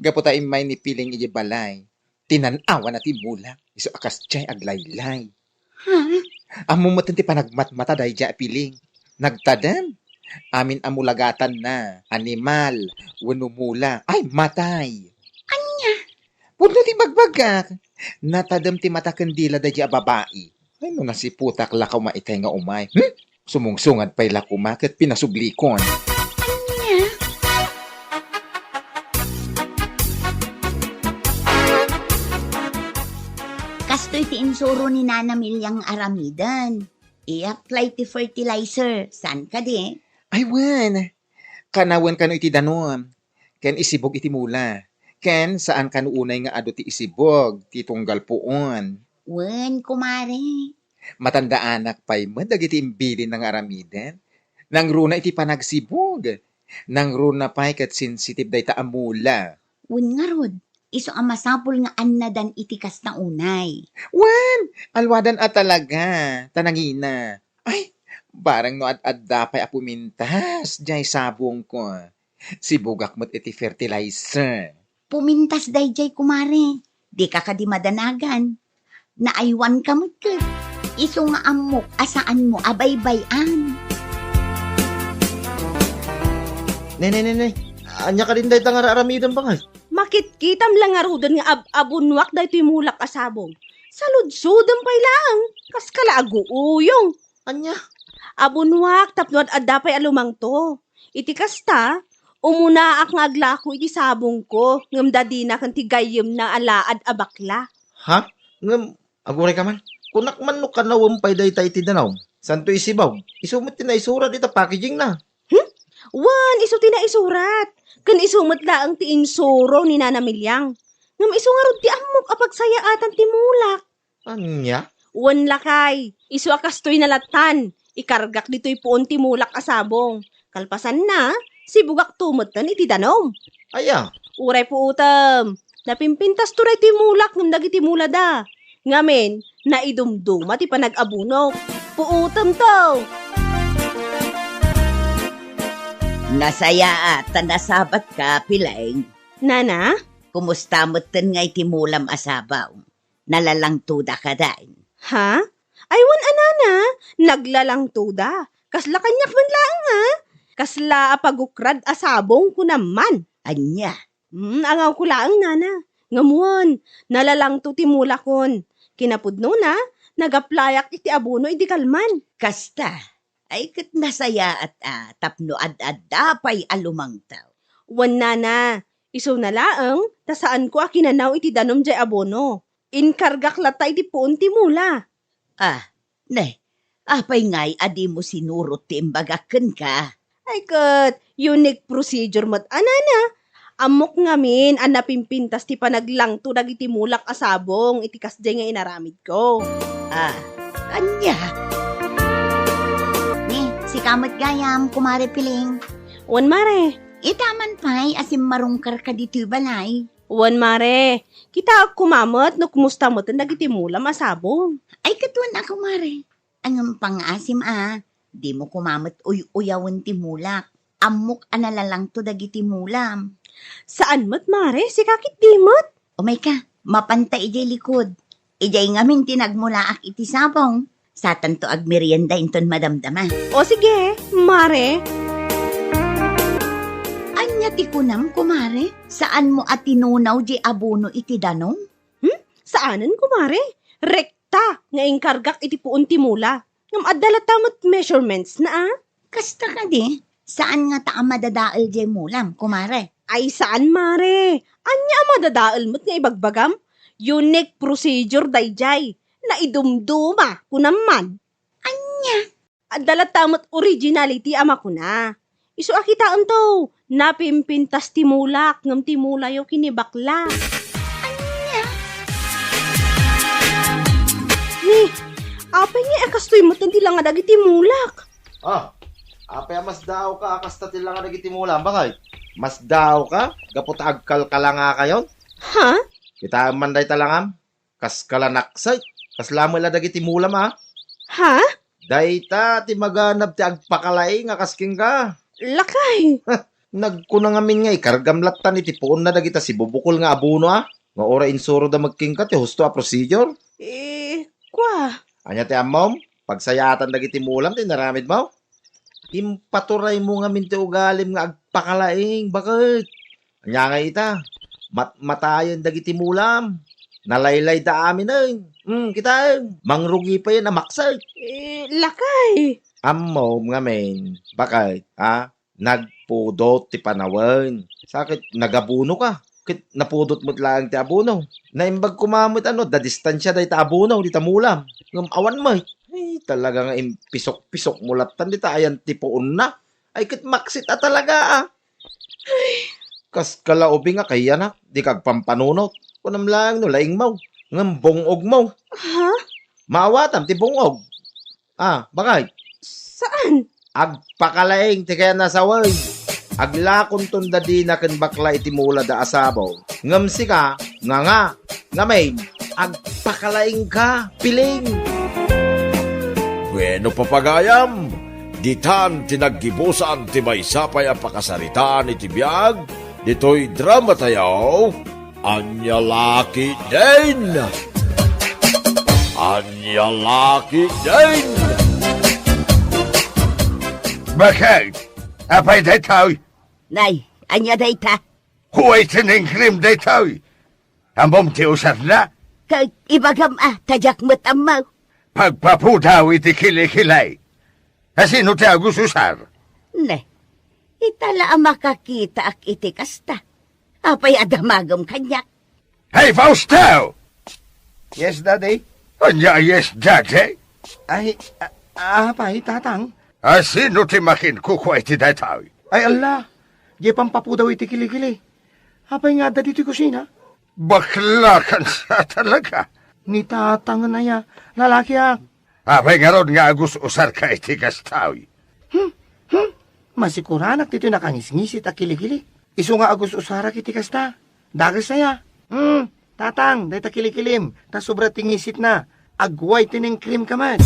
Gapu ta immay ni Piling idiay balay. Tinan-awan a ti mula. Isu a kasdiay aglaylay. Ha? Ammom met ti panagmatmata daydiay a Piling. Nagtadem. Amin a mulagatanna, animal, wenno mula. Ay, matay. Ania? Pudno ti bagbagak. Natadem ti mata ken dila daydiay a babai. Ay, no nasiputak la koma itay nga umay. Hmm? Sumungsungad pay la koma ket pinasublikon. Ania? Kastoy ti insuro ni Nana Miliang aramiden. Iyaklay ti fertilizer. Saan kadi? Ay, wen. Kanawen kano iti danum. Ken isibog iti mula. Ken saan kano unay nga adu ti isibog, ti tunggal puon. Wen, kumare. Matandaanak pay met dagiti imbilinna nga aramiden. Nangruna iti panagsibog. Nangruna pay ket sensitive dayta a mula. Wen ngarud, isu a masapul nga annadan iti kasta unay. Wen, alwadan a talaga, ta nangina. Ay, barang no ad-adda pay a pumintas, diay sabongko. Sibugak met iti fertilizer. Pumintas daydiay, kumare. Dika kadi madanagan. Naaywanka met ket. Isu nga ammok a saanmo a baybay-an. Ne, ne, ne, ne. Ania kadin dayta nga ar-aramidem, bakay? Makitkitam la ngaruden nga ab-, abunuak daytoy mulak a sabong. Saludsodem pay laeng, kas kala aguuyong. Ania? Abunuak tapno ad-adda pay a lumangto. Iti kasta, umunaak nga aglako iti sabongko, ngem dadina ken ti gayyemna a laad a bakla. Ha? Ngem, aguray ka man? Kunak man no kanawem pay dayta iti danum. Santo isibag. Isu met ti naisurat ita packaging na. Hmm? Wen, isu ti naisurat. Ken isu met laeng ti insuro ni Nana Miliang. Ngem isu ngarud ti ammok a pagsayaatan ti mulak. Ania? Wen, lakay, isu a kastoy na lattan, ikargak ditoy puon ti mulak a sabong. Kalpasanna, sibugakto metten iti danum. Aya? Uray puotem, napimpintasto daytoy mulak ngem dagiti mulada. Ngamin, naidumduma ti panag-abunok. Puotemto! Nasayaat ta nasabatka, Piling. Nana? Kumusta metten ngay ti mulam a sabong? Nalalangtoda kadin? Ha? Ay, wen a, Nana, naglalangtoda. Kasla kaniak man laeng, ha? Kasla a pagukrad a sabong, kunam man. Ania? Hmm, angawko laeng, Nana. Ngem wen, nalalangto ti mulakon. Kinapudnona, nag-applyak iti abono idi kalman. Kasta, ay ket nasayaat a tapno ad-adda pay a lumangto. Wen, Nana, isuna laeng ta saanko a kinanaw iti danum jay abono. Inkargak latta iti puon ti mula. Ah, ne, apay ngay a dimo sinurot ti imbagak kenka? Ay ket, unique procedure met a, Nana. Ammok ngamin a napimpintas ti panaglangto dagiti mulak a sabong iti kasdiay nga inaramidko. Ah, ania? Ne, sika met gayam, Kumare Piling. Wen, Mare. Ita man pay a simmarungkarka ditoy balay. Wen, Mare. Kitaek koma met no kumusta metten dagiti mulam a sabong. Ay, ket wen a, Kumare. Ngem pangngaasim a, dimo koma met uy-uyawen ti mulak. Ammok a nalalangto dagiti mulam. Saan met, Mare? Sika ket di met? Umayka, mapanta idiay likod. Idiay ngamin ti nagmulaak iti sabong. Satanto agmerienda inton madamdama. O sige, Mare. Ania ti kunam, Kumare? Saanmo a tinunaw diay abono iti danum? Hmm? Saanen, Kumare. Rekta nga inkargak iti puon ti mula. Ngem adda latta met measurementsna, a? Kasta kadi, saan ngata a madadael diay mulam, Kumare? Ay, saan, Mare. Ania a madadael met nga ibagbagam? Unique procedure daydiay. Naidumduma, kunam man. Ania? Adda latta met originality a makuna. Isu a kitaemto, napimpintas ti mulak ngem ti mulayo ken ni bakla. Ania? Ni, apay nga a kastoy metten ti langa dagiti mulak? Ah, apay a masdaawka a kasta ti langa dagiti mulam, bakay? Masdaawka gapu ta agkalkalangakayon? Ha? Kitaem man dayta langam? Kas kala naksay, kasla met la dagiti mulam, a? Ha? Dayta ti maganab ti agpakalaing a kas kenka. Lakay! Nagkuna ngamin nga ikargam lattan iti puonna dagita sibubukol nga abono, a? Nga uray insuroda met kenka ti husto a procedure? Eh, kua. Ania ti ammom? Pagsayaatan dagiti mulam ti inaramidmo? Impaturaymo ngamin ti ugalim nga agpakalaing, baket? Ania ngay ita? Matmatayen dagiti mulam. Nalaylayda aminen. Hmm, kitaem. Mangrugi payen a maksay. Eh, lakay. Ammom ngamin, baket, a? Nagpudot ti panawen. Sa ket nagabono ka. Ket napudot met laeng ti abono. Naimbag koma met a no, adda distansia dayta abono, dita mulam. Ngem awan met. Ay, talaga nga impisok-pisokmo lattan dita ayan ti puonna. Ay, ket maksit a talaga, a. Ay, kas kala ubing a kayanak, dika agpampanunot. Kunam laeng no laingmo, ngem bung-ogmo. Ha? Maawatam ti bung-og. Ah, bakay? Saan? Agpakalaing ti kayatna sawen. Aglakonton dadina ken bakla iti mulada a sabong. Ngem sika, nga nga, ngamin, agpakalaingka, piling. Bueno, papagayam, ditan ti naggibusan ti maysa pay a pakasaritaan iti biag ditoy drama tayo, Ania La Ketdin. Ania la ketdin? Bakit? Apay daytoy? Nay, ania dayta? Whitening cream daytoy. Ammom ti usarna? Ket ibagam a, ta diak met ammo. Pagpapudaw iti kilikili. Asino ti agus-usar? Ne, ita la a makakitaak iti kasta. Apay a damagem kaniak? Hey, Fausto! Yes, Daddy? Ania, yes, Daddy? Ay, a-, apay, Tatang? Asino ti makinkukua iti daytoy? Ay, ala! Diay pampapudaw iti kilikili. Apay nga adda ditoy kusina? Bakla kan sa talaga. Ni Tatang aya, lalakiak. Apay ngarud nga agus-usarka iti kastoy? Hmm? Hmm? Masikuranak ditoy nakangisngisit a kilikili. Isu nga agus-usarak iti kasta. Dakes aya. Hmm, Tatang, dayta kilikilim, ta sobra ti ngisitna. Ag-whitening cream ka met.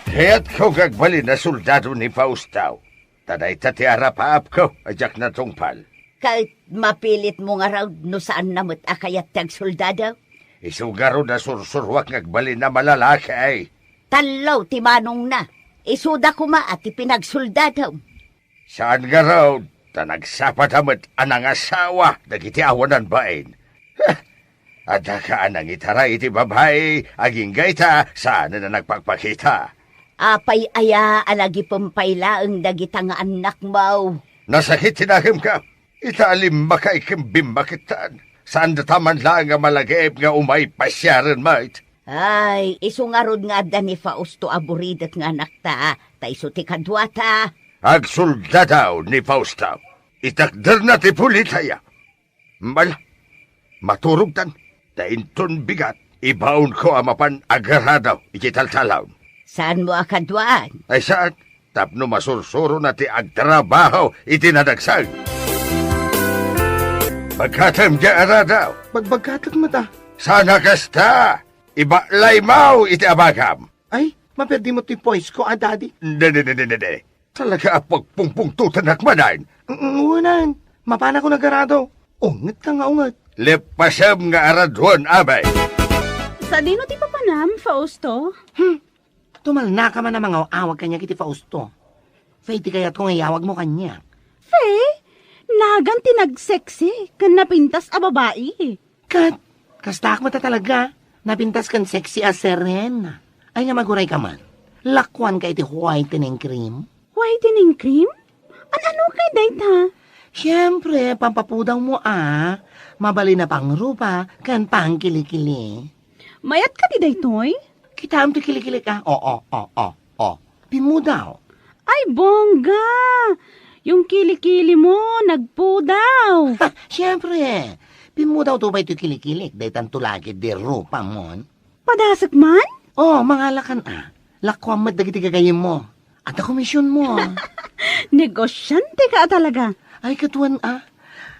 Kayatko nga agbalin a soldado ni Fausto. Ta dayta ti arapaapko a diak natungpal. Ket mapilitmo ngarud no saanna met a kayat ti agsoldado? Isu ngarud a sursuroak nga agbalin a malalaki. Tallo ti manongna. Isuda koma a ti pinagsoldadom. Saan ngarud, ta nagsapada met a nangasawa dagiti awanan bain. Heh, adda ka a nangitaray iti babai, agingga ita, saanen a nagpakpakita. Apay aya a nagipen pay laeng dagita nga annakmo? Nasakit ti nakemka. Ita a limmakayo ken bimmakettan. Saandata man laeng a malagaip nga umay pasiaren met. Ay, isu ngarud nga adda ni Fausto a buridet nga anakta, ta isu ti kaduata. Agsoldado ni Fausto. Itakderna ti pulitaya. Bala, maturogtan. Ta inton bigat, ibaonko a mapan agarado iti taltalon. Saanmo a kaduaan? Ay, saan? Tapno masursurona ti agtrabaho iti nadagsen. Bagkatem diay arado. Bagbagkatek met a. Saan a kasta? Ibaklaymo iti abagam. Ay, maperdimo ti poisko a, Daddy. Dede, dede, dede. Talaga a pagpungpungtotanak manen. Mm, unan, mapanakon agarado. Ungetka nga unget. Leppasem nga araduen, abay. Sadino ti papanam, Fausto? Hmm, tumalnaka man a mangaw-awag kaniak iti Fausto. Faye ti kayatko nga iyawagmo kaniak. Faye? Nagan ti nagsexy ken napintas a babai. Ket, kastaak met a talaga, napintas ken sexy a Serena. Ay nga maguray ka man, lakuanka iti whitening cream? Whitening cream? An-ano kay dayta? Siempre, pampapudawmo a. Mabalin a pangrupa ken pangkilikili. Mayat kadi daytoy? Kitaem ti kilikilik a. O, o, o, o, o. Pimmudaw. Ay, bongga! Yung kilikili mo, nagpudaw. Ha, siempre. Pimmudawto pay toy kilikilik, daytanto la ketdi rupamon. Padasek man? O, mangalakan a. Lakuam met dagiti gagayyemmo. Adda komisionmo. Negosiante ka a talaga. Ay, ket wen a.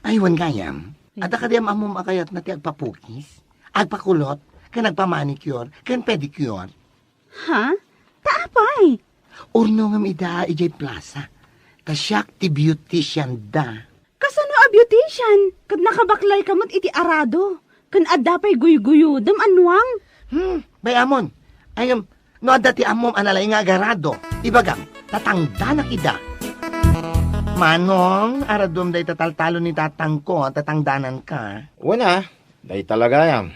Ay, wen gayam. Adda kadi am-ammom a kayatna ti agpapukis, agpakulot, ken agpamanicure, ken pedicure? Ha? Ta apay? Urnongem ida idiay plaza. Ta siak ti beautician da. Kasano a beautician? Ket nakabaklay ka met iti arado. Ken adda pay guyguyodem a nuang. Hmm, bay-amon. Ay, em, no adda ti ammom a nalaing nga agarado, ibagam, ta tangdanak ida. Manong, araduem dayta taltalon ni tatangko, ta tangdananka. Wen a, dayta la gayam.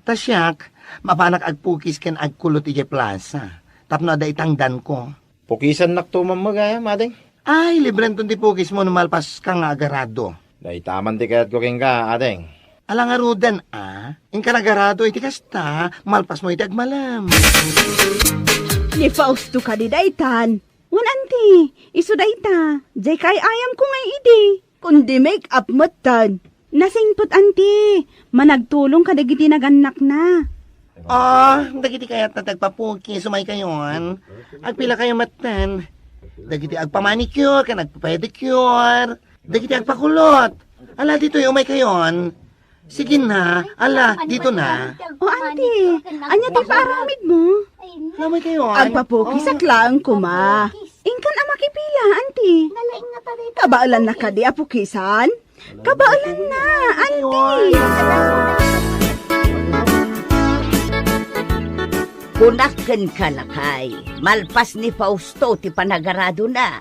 Ta siak, mapanak agpukis ken agkulot idiay plaza, tapno adda itangdanko. Pukisannakto man met gayam, ading. Ay, librenton ti pukismo no malpaska nga agarado. Dayta man ti kayatko kenka, ading. Ala ngaruden a, inka nagarado iti kasta, malpasmo iti agmalem. Ni Fausto kadi daytan? Wen, anti, isu dayta, diay kaay-ayamko ngay idi. Kundi make-up metten. Nasingpet, anti. Managtulong kadagiti nagannakna. Ah, dagiti kayatna ti agpapukis, umaykayon. Agpilakayo metten. Dagiti agpamanicure ken agpapedicure. Dagiti agpakulot. Ala, ditoy, umaykayon. Sige na. Ala, dito na. O, anti, ania ti paaramidmo? Ala, umaykayon. Agpapukis laeng koma. Inkan a makipila, anti. Kabaelanna kadi a pukisan? Kabaelanna, anti. Kunak kenka, lakay, malpas ni Fausto ti panagaradona.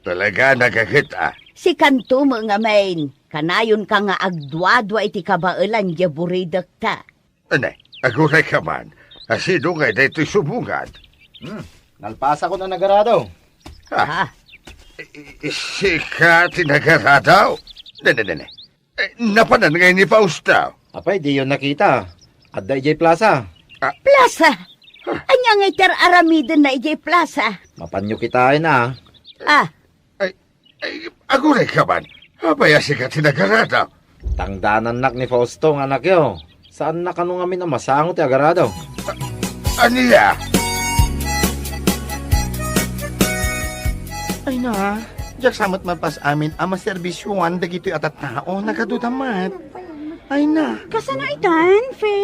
Talaga, nagaget, ah. Sikanto met ngamin, kanayonka nga agduadua iti kabaelan diay buridekta. Ania, agurayka man, a sino ngay daytoy subungan? Hmm, nalpasakon a nagarado. Ah, Ah. I-, i-, sika ti nagarado? Ne, ne, ne, ne. Eh, napanan ngay ni Fausto? Apay, diyo nakita? Adda idiay plasa. Ah. Plasa? Ania ngay ti ar-aramidenna idiay plasa? Mapanyo kitaen, ah. Ah. Ay, ay, agurayka man. Apay a sika ti nagarado? Tangdanannak ni Fausto nga anakyo. Saanna kano ngamin a masango ti agarado. Ania? Ay na, diak sa met malpas amin a maserbisioan dagitoy a tattao, nagaduda met. Ay na. Kasano itan, Fe?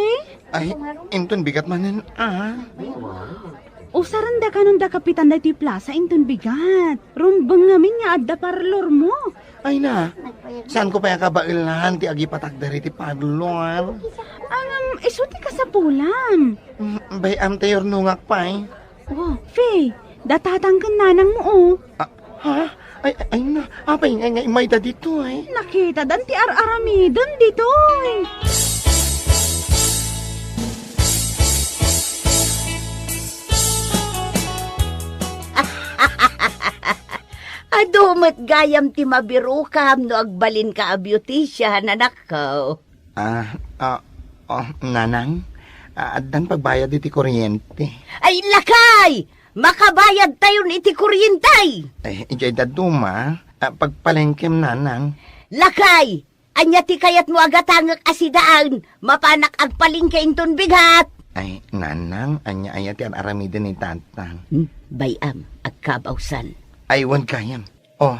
Ay, inton bigat manen, ah. Usarenda kanon da kapitan daytoy plasa inton bigat. Rumbeng ngamin nga adda parlormo. Ay na, saanko pay a kabaelan ti agipatak dagiti parlor. Ngem, isu ti kasapulan. Mm, bay-am ta yurnongak pay. Oh, Fe, da tatang ken nanangmo, oh. Ah, ha? Ay, ay, ay na, apay nga, nga imayda ditoy? Nakitadan ti ar-aramiden ditoy. Adu met gayam ti mabirokam no agbalinka a beautician, anakko. Ah, ah, oh, nanang, ah, addan pagbayad iti kuryente. Ay, lakay! Makabayadtayon iti kuryente! Eh, idiay dadduma, ah, pagpalengkem, nanang. Lakay! Ania ti kayatmo a gatangek a sidaen? Mapanak agpalengke inton bigat! Ay, nanang, ania aya ti ar-aramiden ni tatang? Hmm, bay-am, agkabawsan. Ay, wen gayam. Oh.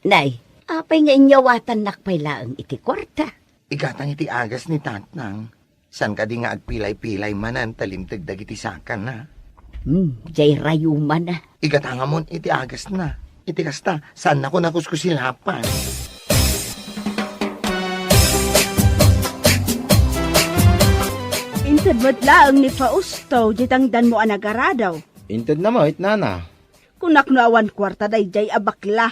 Nay, apay nga inyawatannak pay laeng iti kuarta? Igatang iti agas ni tatang. Saan kadi nga agpilay-pilay manen ta limteg dagiti sakana? Hmm, jay rayumanna. Igatangamon iti agasna. Iti kasta, saannakon a kuskusilapan. Inted met laeng ni Fausto, jay tangdanmo a nagarado. Intedna met, nana. Kunak no awan kuarta dayjay a bakla.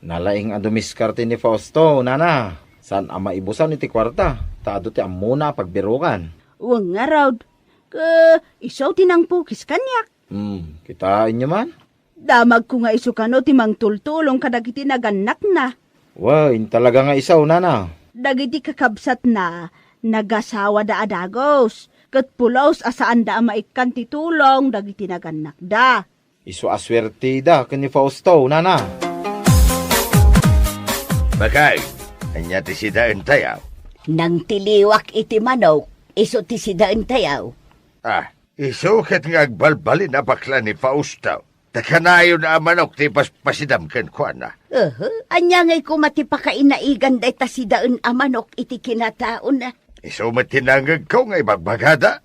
Nalaing a dumiskarte ni Fausto, nana. Saan a maibusan iti kuarta, ta adu ti ammona a pagbirukan. Wen ngarud, ket isu ti nangpukis kaniak. Hmm, kitaenyo man? Damagko nga isu kano ti mangtultulong kadagiti nagannakna. Wen, talaga nga isu, nana. Dagiti kakabsatna, nagasawada a dagus, ket pulos a saanda a maikkan ti tulong dagiti nagannakda. Isu a suertida ken ni Fausto, nana. Bakay, ania ti sidaentayo? Nangtiliwak iti manok, isu ti sidaentayo. Ah, isu ket nga agbalbalin a bakla ni Fausto. Ta kanayon a manok ti ipaspasidam kenkuana. Aha, ania ngay koma ti pakainaigan dayta sidaen a manok iti kinataona? Isu met ti nangngegko nga ibagbagada.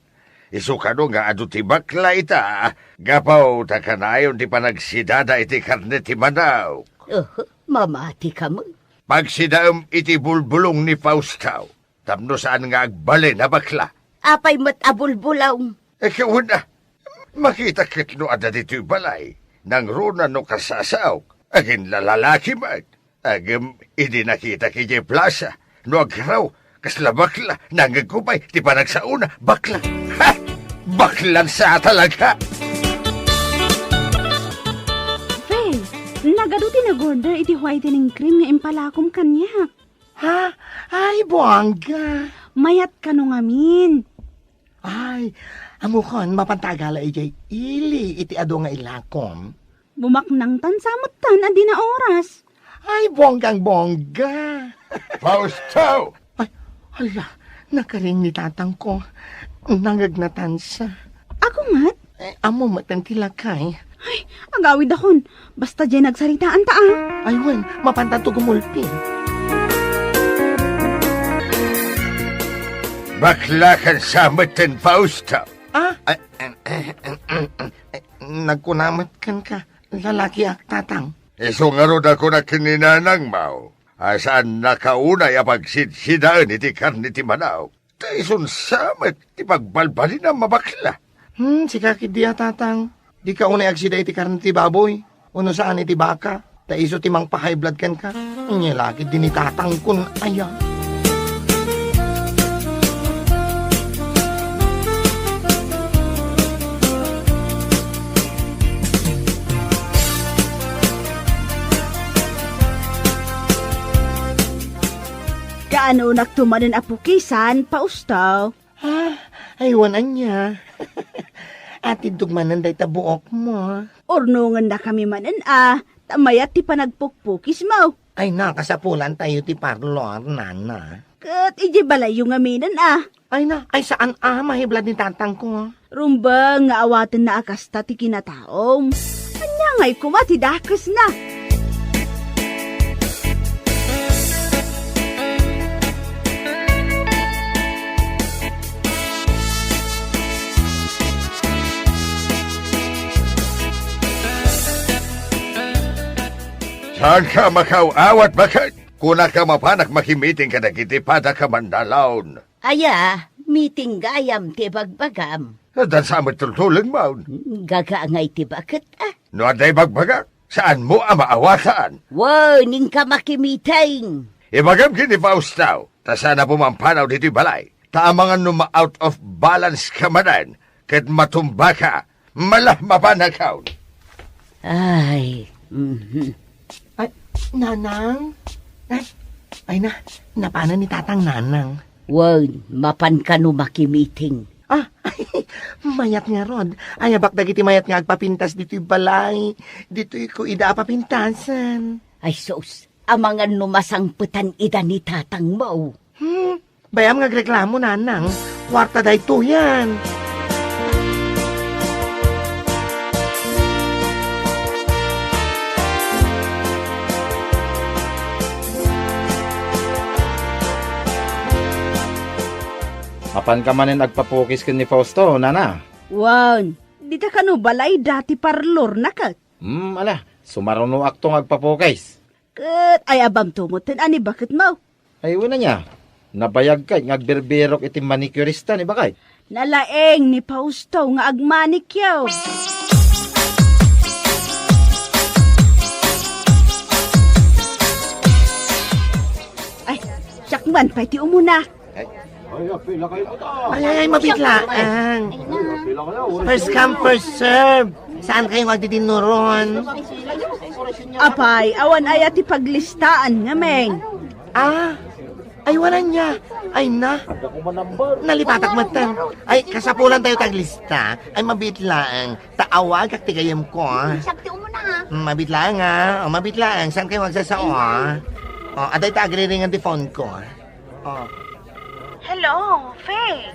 Isu kano nga adu ti bakla ita, gapu ta kanayon ti panagsidada iti karne ti manok. Aha, mamatika met. Pagsidaem iti bulbulong ni Fausto. Tapno saan nga agbalin a bakla. Apay met a bulbulong? Ikaw na, makita ket no adda ditoy balay, nangruna no kasasaok, agin lalalaki met. Agem, idi nakitak idiay plasa, no agraw, kasla bakla, nangngegko pay ti panagsaona, bakla. Ha! Baklan sa talaga! Faye, nagadu ti nag-order iti whitening cream nga impalakom kaniak. Ha? Ay, buangga! Mayat kano ngamin. Ay, ammokon, mapanta agala idiay ili iti adu nga ilakom. Bumaknangtan sa metten a dina oras. Ay, buanggang-buangga! Fausto! Ay, hala, nakaring ni tatangko. Nangngegnatansa. Ako met? Eh, ammo met ti lakay. Ay, agawidakon. Basta diay nagsaritaan ta, ah. Ay, wen, mapantanto gumulpi. Baklakan sa metten, Fausto. Ah? Ay, eh, eh, eh, eh, eh, nagkuna met kenka, lalakiak, tatang. Isu ngarud a kunak ken ni nanangmo, a saannaka unay a pagsidsidaen iti karne ti manok. Ta isunsa met ti pagbalbalinam a bakla? Hmm, sika ketdi a, Tatang. Dika unay agsida iti karne ti baboy, wenno saan iti baka, ta isu ti mangpa-high blood kenka. Ania la ketdi ni Tatangkon aya? Kaanonakto manen a pukisan, Fausto? Ah, aywan ania. Atiddok manen dayta buokmo. Urnongennakami manen a, ta mayat ti panagpukpukismo. Ay na, kasapulantayo ti parlor, nana. Ket idiay balayyo ngaminen a. Ay na, ay saan a, ma-high blood ni Tatangko. Rumbeng nga awatenna a kasta ti kinataom. Ania ngay koma ti dakesna? Saanka a makaw-awat, baket? Kunak a mapanak makimiting kadagiti padaka mandalaon. Aya, miting gayam ti ibagbagam. Adda sa met tultulengmo. Gaga ngay ti baket, a? No adda ibagbagak, saanmo a maawatan. Wen, inka makimiting. Ibagam ken ni Fausto, ta saan a pumampanaw ditoy balay. Ta amangan no ma-out of balance ka manen, ket matumbaka, mala mapanakaw. Ay, mhm. Ay, Nanang? Ay, ay na, napanan ni Tatang, Nanang. Wen, mapanka no makimiting. Ah, mayat ngarud. Ayabak dagiti mayat nga agpapintas ditoy balay. Ditoyko ida a papintasen. Ay sus, amangan no masangpetan ida ni tatangmo. Hmm, bay-am nga agreklamo, Nanang. Kuarta daytoyen. Mapanka manen agpapukis ken ni Fausto, nana? Wen, dita kano balay dati parlorna ket? Hmm, ala, sumarunoakto nga agpapukis. Ket ay-abamto metten a ni baketmo? Ay, wen ania, nabayagka nga agbirbirok iti manicurista ni baket. Nalaing ni Fausto nga agmanicure. Ay, siak man pay ti umuna. Ay, ay, ay, mabit laeng. First come, first serve. Saan kayo magdidinnuron? Apay, awan aya ti paglistaan, ngameng. Ah, ay, wala niya. Ay na. Nalipatak metten. Ay, kasapulan tayo taglista. Ay, mabit laeng. Ta awagak ti gayem ko, ah. Siak ti umuna, ha? Mm, mabit laeng, ah. O, mabit laeng. Saan kayo magsasao, ah? O, aday ta agriringan ti phone ko, ah. O. Hello, Faye.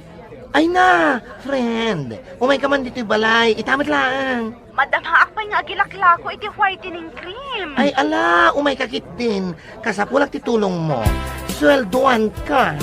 Ay na, friend. Umay ka man ditoy balay. Ita met laeng. Madamaak pay nga agilaklako iti whitening cream. Ay, ala, umay ka ketdin. Kasapulak ti tulongmo. Sueldoan ka.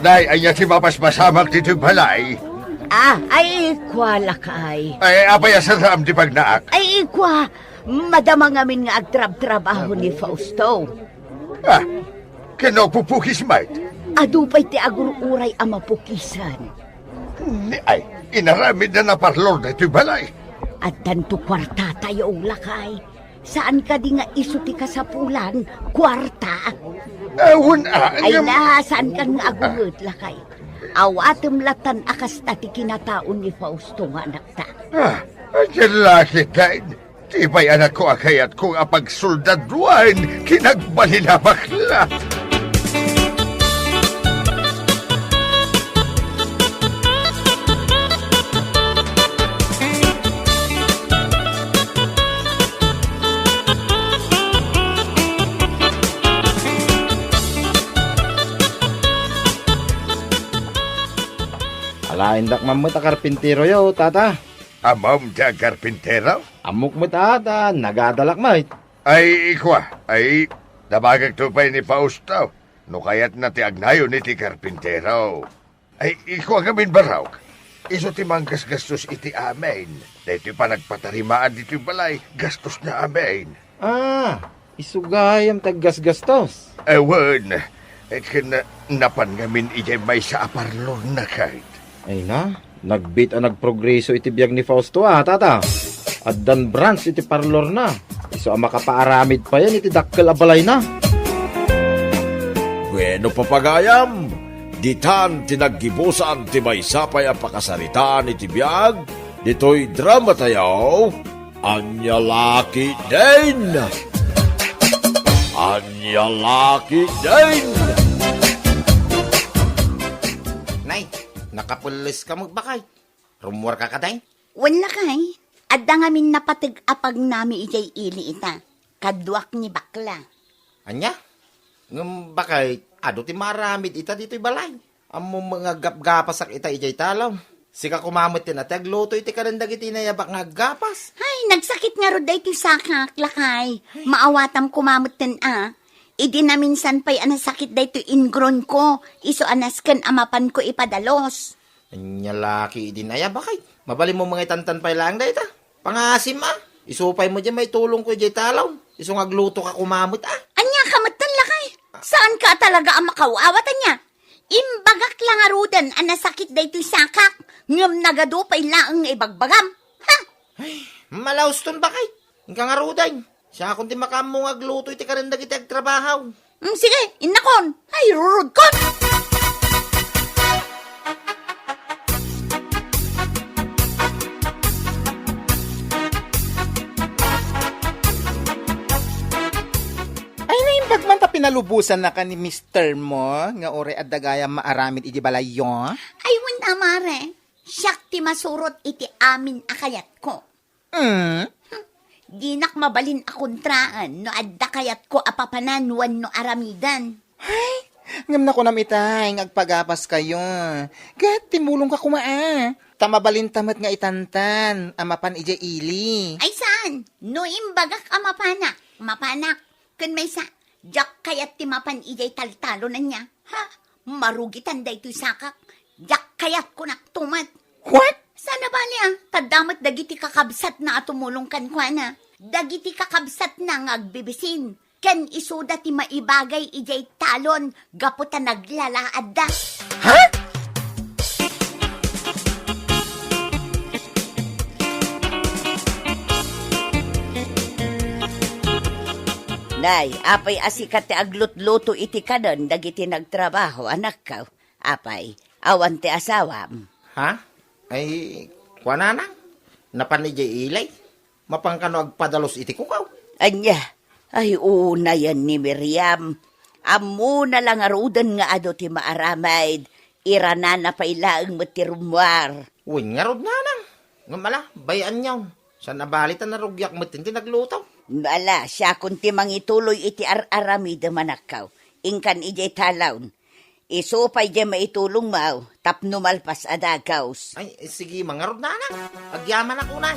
Nay, ania ti mapaspasamak ditoy balay? Ah, ay, kua, lakay. Ay, apay a saraam ti bagnaak? Ay, kua, madama ngamin nga agtrabtrabaho ni Fausto. Ah, ken no pupukis met? Adu pay ti agur-uray a mapukisan. Ni ay, inaramidna a parlor daytoy balay. Addanto kuartatayo, lakay. Saan kadi nga isu ti kasapulan? Kuarta? Awan, ah, Ay ngem- na, saan kan nga agunget, lakay? Awatem latan a kasta ti kinataon ni Fausto nga anakta. Ah, ket lakay, Ti pay anakko a kayatko a pagsoldaduan, kinagbalin a bakla. Alaendak man met a karpinteroyo, tata. Ammom ti agkarpintero? Ammok met a, ta nagadalak met. Ay, kua, ay, nabagakto pay ni Fausto. No kayatna ti agnayon iti karpintero. Ay, ikuan ngamin, Barok. Isu ti manggasgastos iti amin. Daytoy panagpatarimaan ditoy balay, gastosna amin. Ah, isu gayam ti aggasgastos. Awan, ket napan ngamin idiay maysa a parlorna, Kurt. Ay na, nagbiit a nagprogreso iti biag ni Fausto a, tata. Addan branch iti parlorna. Isu a makapaaramid payen iti dakkel a balayna. Bueno, papagayam, ditan ti naggibusan ti maysa pay a pakasaritaan iti biag ditoy drama tayo. Ania la ketdin? Ania la ketdin? Nay, nakapelles ka met, baket. Rummuar ka kadi? Wen, lakay, adda ngamin napateg a pagnami idiay ili ita. Kaduak ni bakla. Ania? Ngem baket, adu ti maaramid ita ditoy balay. Ammom nga aggapgapasak ita idiay talon. Sika koma met ti agluto iti kanen dagiti nayabaak nga aggapas. Ay, nagsakit ngarud daytoy sakak, lakay. Maawatam koma met a. Idi naminsan pay a nasakit daytoy ingronko, isu a nasken a mapanko ipadalos. Ania la ketdin aya, baket? Mabalinmo mangitantan pay laeng dayta. Pangasim a. Isu pay met diay maitulongko idiay talon. Isu nga aglutoka koma met a. Ania ka metten, lakay? Saanka a talaga a makaw-awat, ania? Imbagak la ngaruden a nasakit daytoy sakak, ngem nagadu pay laeng nga ibagbagam. Ha? Ay, malauston, baket. Inka ngaruden. Siakon ti makaammo nga agluto iti kanen dagiti agtrabaho. Mm, sige, innakon. Ay, rurudkon! Ay, naimbag man ta pinalubosannaka ni mister mo nga uray adda gayam maaramid iti balayyo? Ay, wen a, mare. Siak ti masurot iti amin a kayatko. Mm? Dinak mabalin a kontraen no adda kayatko a papanan wenno aramiden. Ay, ngem nakunam itay nga agpagapaskayo. Ket timulongka koma a. Ta mabalinta met nga itantan a mapan idiay ili. Ay saan? No imbagak a mapanak, mapanak. Ken maysa, diak kayat ti mapan idiay taltalon ania. Ha? Marugitan daytoy sakak. Diak kayat, kunak to met. What? Saan a bali a, ta adda met dagiti kakabsatna a tumulong kenkuana. Dagiti kakabsatna nga agbibisin. Ken isuda ti maibagay idiay talon gapu ta naglalaadda. Ha? Nay, apay a sika ti aglutluto iti kanen dagiti nagtrabaho, anakko? Apay, awan ti asawam? Ha? Ay, kuanana? Napan idiay ili? Mapan kano agpadalos iti kukaw? Ania? Ay, unayen ni Miriam. Ammona la ngaruden nga adu ti maaramid. Iranana pay laeng met ti rummuar. Wen ngarud, nanang. Ngem ala, bay-anyon. Saan a bali ta narugiak met ti nagluto. Ala, siakon ti mangituloy iti ar-aramidem, anakko. Inkan idiay talon. Isu pay diay maitulongmo tapno malpas a dagus. Ay, sige, mangarud, nanang. Agyamanak unay.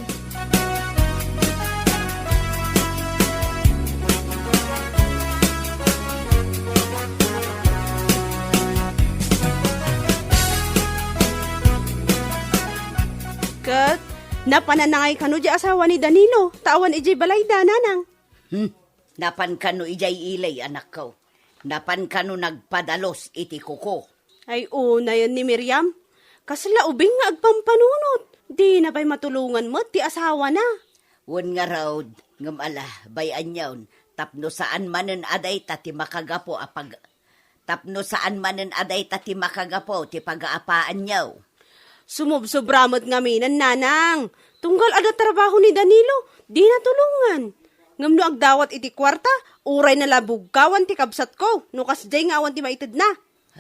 Ket, napananangay kano diay asawa ni Danilo, ta awan idiay balayda, nanang. Hmm, napan kano idiay ili, anakko? Napan kano nagpadalos iti kuko? Ay, unayen ni Miriam. Kasla ubing nga agpampanunot. Dina pay matulongan met ti asawana. Wen ngarud, ngem ala, bay-anyon, tapno saan manen a dayta ti makagapu a pag-, tapno saan manen a dayta ti makagapu ti pagaapaanyo. Sumobsobra met ngaminen, nanang. Tunggal adda trabaho ni Danilo, dina tulongan. Ngem no agdawat iti kuarta, uray nalabugkawan ti kabsatko, no kasdiay nga awan ti maitedna.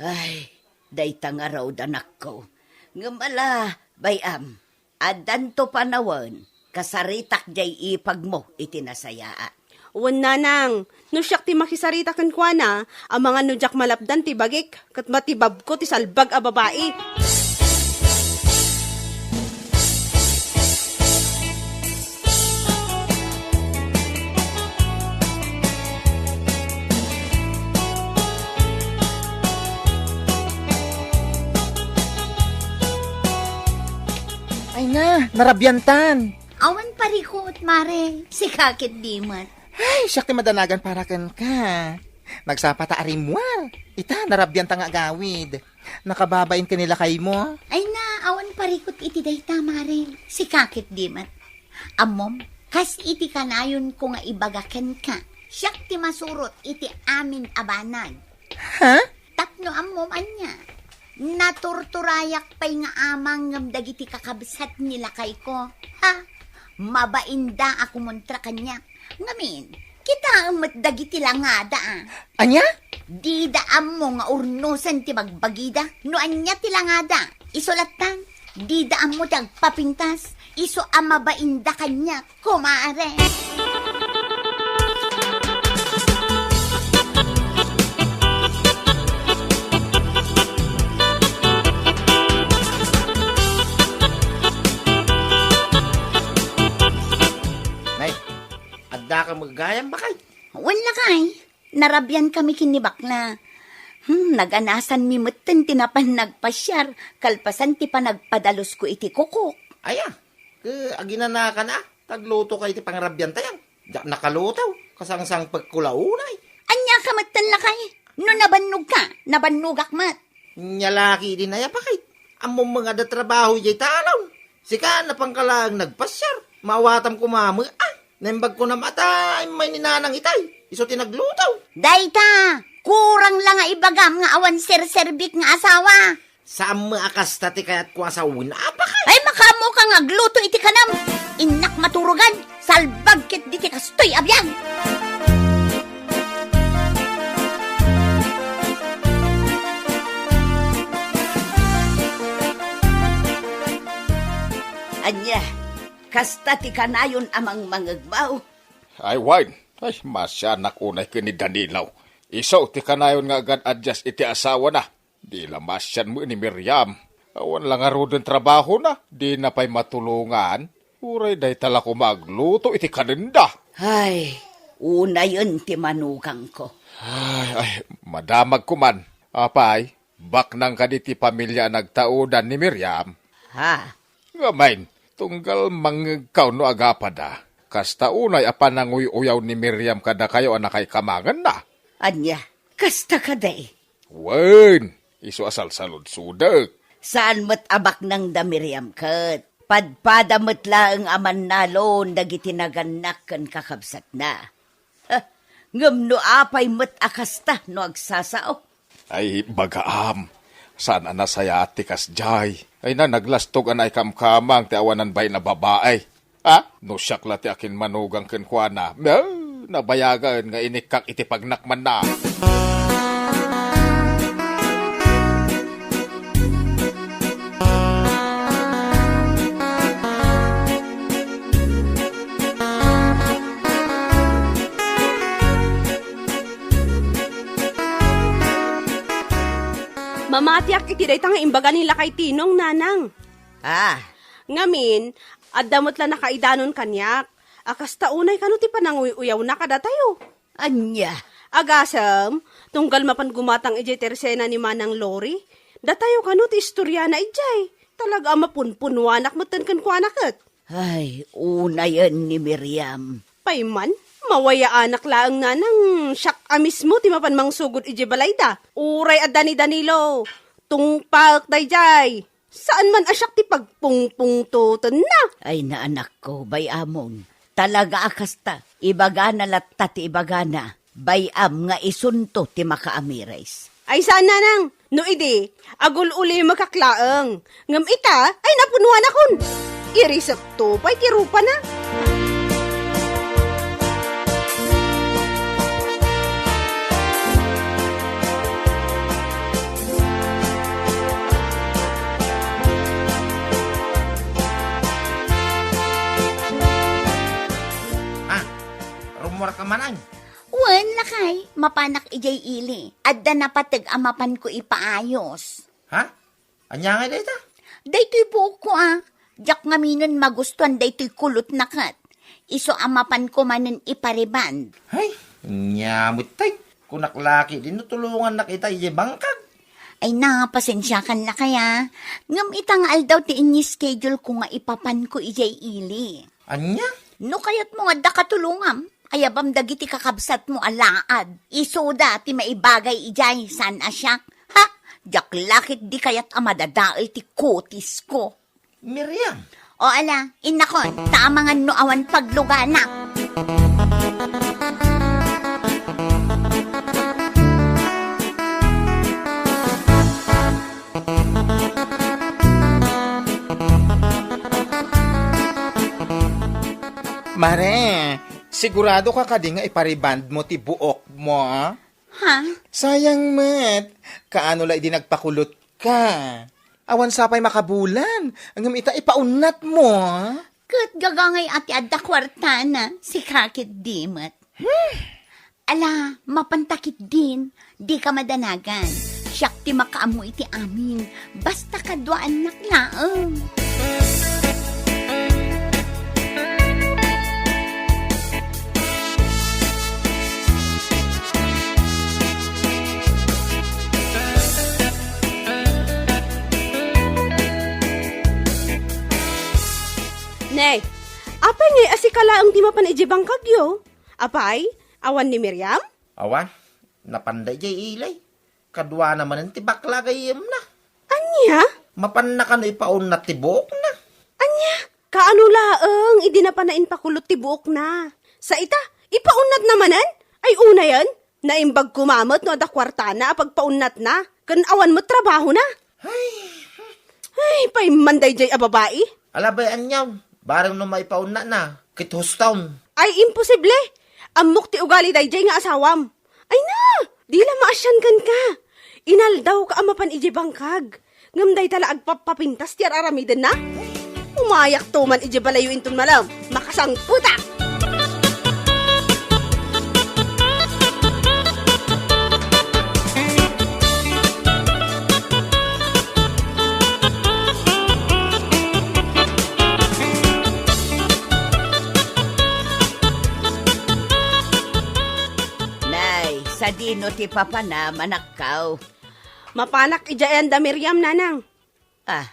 Ay, dayta ngarud, anakko. Ngem ala, bay-am, addanto panawen, kasaritak diay ipagmo iti nasayaat. Wen, nanang, no siak ti makisarita kenkuana, amangan no diak malapdan ti bagik, ket matibabko ti salbag a babai. Nga, narabiantan. Awan parikut, Mare. Sika ket di met. Ay, siak ti madanagan para kenka. Nagsapata a rimmuar. Ita, narabianta nga agawid. Nakababain ken ni lakaymo? Ay na, awan parikut iti dayta, Mare. Sika ket di met. Ammom, kas iti kanayonko nga ibaga kenka, siak ti masurot iti amin a banag. Ha? Tapno ammom ania, naturturayak pay nga amang ngem dagiti kakabsat ni lakayko. Ha? Mabainda a kumontra kaniak. Ngamin, kitaem met dagiti langada, a. Ania? Dida ammo nga urnosen ti bagbagida. No ania ti langada, isu latta. Dida ammo ti agpapintas. Isu a mabainda kaniak, kumare. Nay, adda ka met gayam, bakay? Wen lakay, narabian kami ken ni bakla. Hmm, naganasanmi metten ti napan nagpasiar, kalpasan ti panagpadalusko iti kukok. Aya, ke aginanakan a, tagluto kay ti pangrabian tayo. Diak nakaluto, kasangsangpekko la unay. Ania ka metten lakay? No nabannogka, nabannogak met. Nia laki di nayapakit. Ammom nga adda trabaho idiay talaw. Sika, napan ka laeng nagpasiar. Maawatam koma met, a. Naimbag ko na mata, immay ni nanang itay. Isu ti nagluto. Dayta, kurang la nga ibagam nga awan serserbik nga asawa. Saan met a kasta ti kayatko a sawen, apakay? Ay, makaammo ka nga agluto iti kanam. Innak maturogan, salbag ket di ti kastoy a biag. Ania, kasta ti kanayon a mangmangegmo? Ay, wen. Ay, masianak unay ken ni Danilo. Isu ti kanayon nga agad-adyas iti asawana. Di la masian met ni Miriam. Awan la ngaruden trabahona, dina pay matulongan. Uray dayta la koma agluto iti kanenda. Ay, unayen ti manugangko. Ay, ay, madamag koman. Apay, baknang kadi ti pamilya a nagtaudan ni Miriam? Ha? Ngamin, tunggal mangngegkaw no agapada, kasta unay a pananguy-uyaw ni Miriam kadakayo a nakaikamangenna. Ania, kasta kadi? Wen, isu a salsaludsodek. Saan met a baknang da Miriam ket. Padpada met laeng a mannalon dagiti nagannak ken kakabsatna. Ha, ngem no apay met a kasta no agsasao? Ay, bagaam. Saan a nasayaat ti kasdiay. Ay na, naglastog a naikamkamang ti awanan bain a babai. Ha? No siak la ti akinmanugang kenkuana, eh, nabayagen nga inikkak iti pagnakmanna. Mamatiak iti dayta nga imbaga ni Lakay Tinong, nanang. Ah. Ngamin, adda met la nakaidanon kaniak. A kasta unay kano ti pananguy-uyawna kadatayo. Ania? Agasem, tunggal mapan gumatang idiay tersena ni Manang Lori, datayo kano ti istoriana idiay. Talaga a mapunpunuanak metten kenkuana ket. Ay, unayen ni Miriam. Pay man, mawayaanak laeng nanang siak a mismo ti mapan mangsugod idiay balayda. Uray adda ni Danilo, tungpaek daydiay. Saan man a siak ti pagpungpungtotenna. Ay, naanakko, bay-amon. Talaga a kasta, ibagana latta ti ibagana. Bay-am nga isunto ti makaamires. Ay, saan, nanang. No idi, agul-ulimekak laeng. Ngem ita, ay, napunuanakon. Irisekto pay ti rupana. Ah, rummuarka man, ay? Wen, lakay, mapanak idiay ili. Adda napateg a mapanko ipaayos. Ha? Ania ngay dayta? Daytoy buokko a. Diak ngaminen magustuan daytoy kulotna ket. Isu a mapanko manen ipariband. Ay, ania met tay. Kunak laki din no tulongannak ita idiay bangkag. Ay na, pasensiakan lakay a. Ngem ita nga aldaw ti ini-schedule ko nga ipapanko idiay ili. Ania? No kayatmo nga adda katulongam, ayabam dagiti kakabsatmo a laad. Isuda ti maibagay idiay, saan a siak. Ha? Diak la ketdi kayat a madadael ti kutisko. Miriam. O ala, innakon, ta amangan no awan paglugana. Mare, sigurado ka kadi nga ipariband mo ti buok mo, a? Ha? Sayang met. Kaano la idi nagpakulot ka? Awan sa pay makabulan, ngem ita ipaunnat mo, a? Ket gagangay a ti adda kuartana, sika ketdi met. Hmm. Ala, mapanta ketdin, dika madanagan. Siak ti makaammo iti amin, basta kaduaannak laeng. Nay, apay ngay a sika laeng ti mapan idiay bangkagyo? Apay, awan ni Miriam? Awan, napanda idiay ili. Kaduana manen ti bakla gayyemna. Ania? Mapanna kano ipaunnat ti buokna. Ania? Kaano laeng idi napanna impakulot ti buokna? Sa ita, ipaunnatna manen? Ay unayen, naimbag koma met no adda kuartana a pagpaunnatna, ken awan met trabahona. Ay. Ay, paimman daydiay a babai. Alabay aniaw, bareng no maipaunnatna, ket hustom. Ay, imposible! Ammok ti ugali daydiay nga asawam. Ay na, di la maasian kenka. Inaldawka a mapan idiay bangkag. Ngem dayta la agpappapintas ti ar-aramidenna? Umayakto man idiay balayyo inton malem. Makasangpetak! Nay, sadino ti papanam, anakkaw? Mapanak idiay ayan da Miriam, nanang. Ah,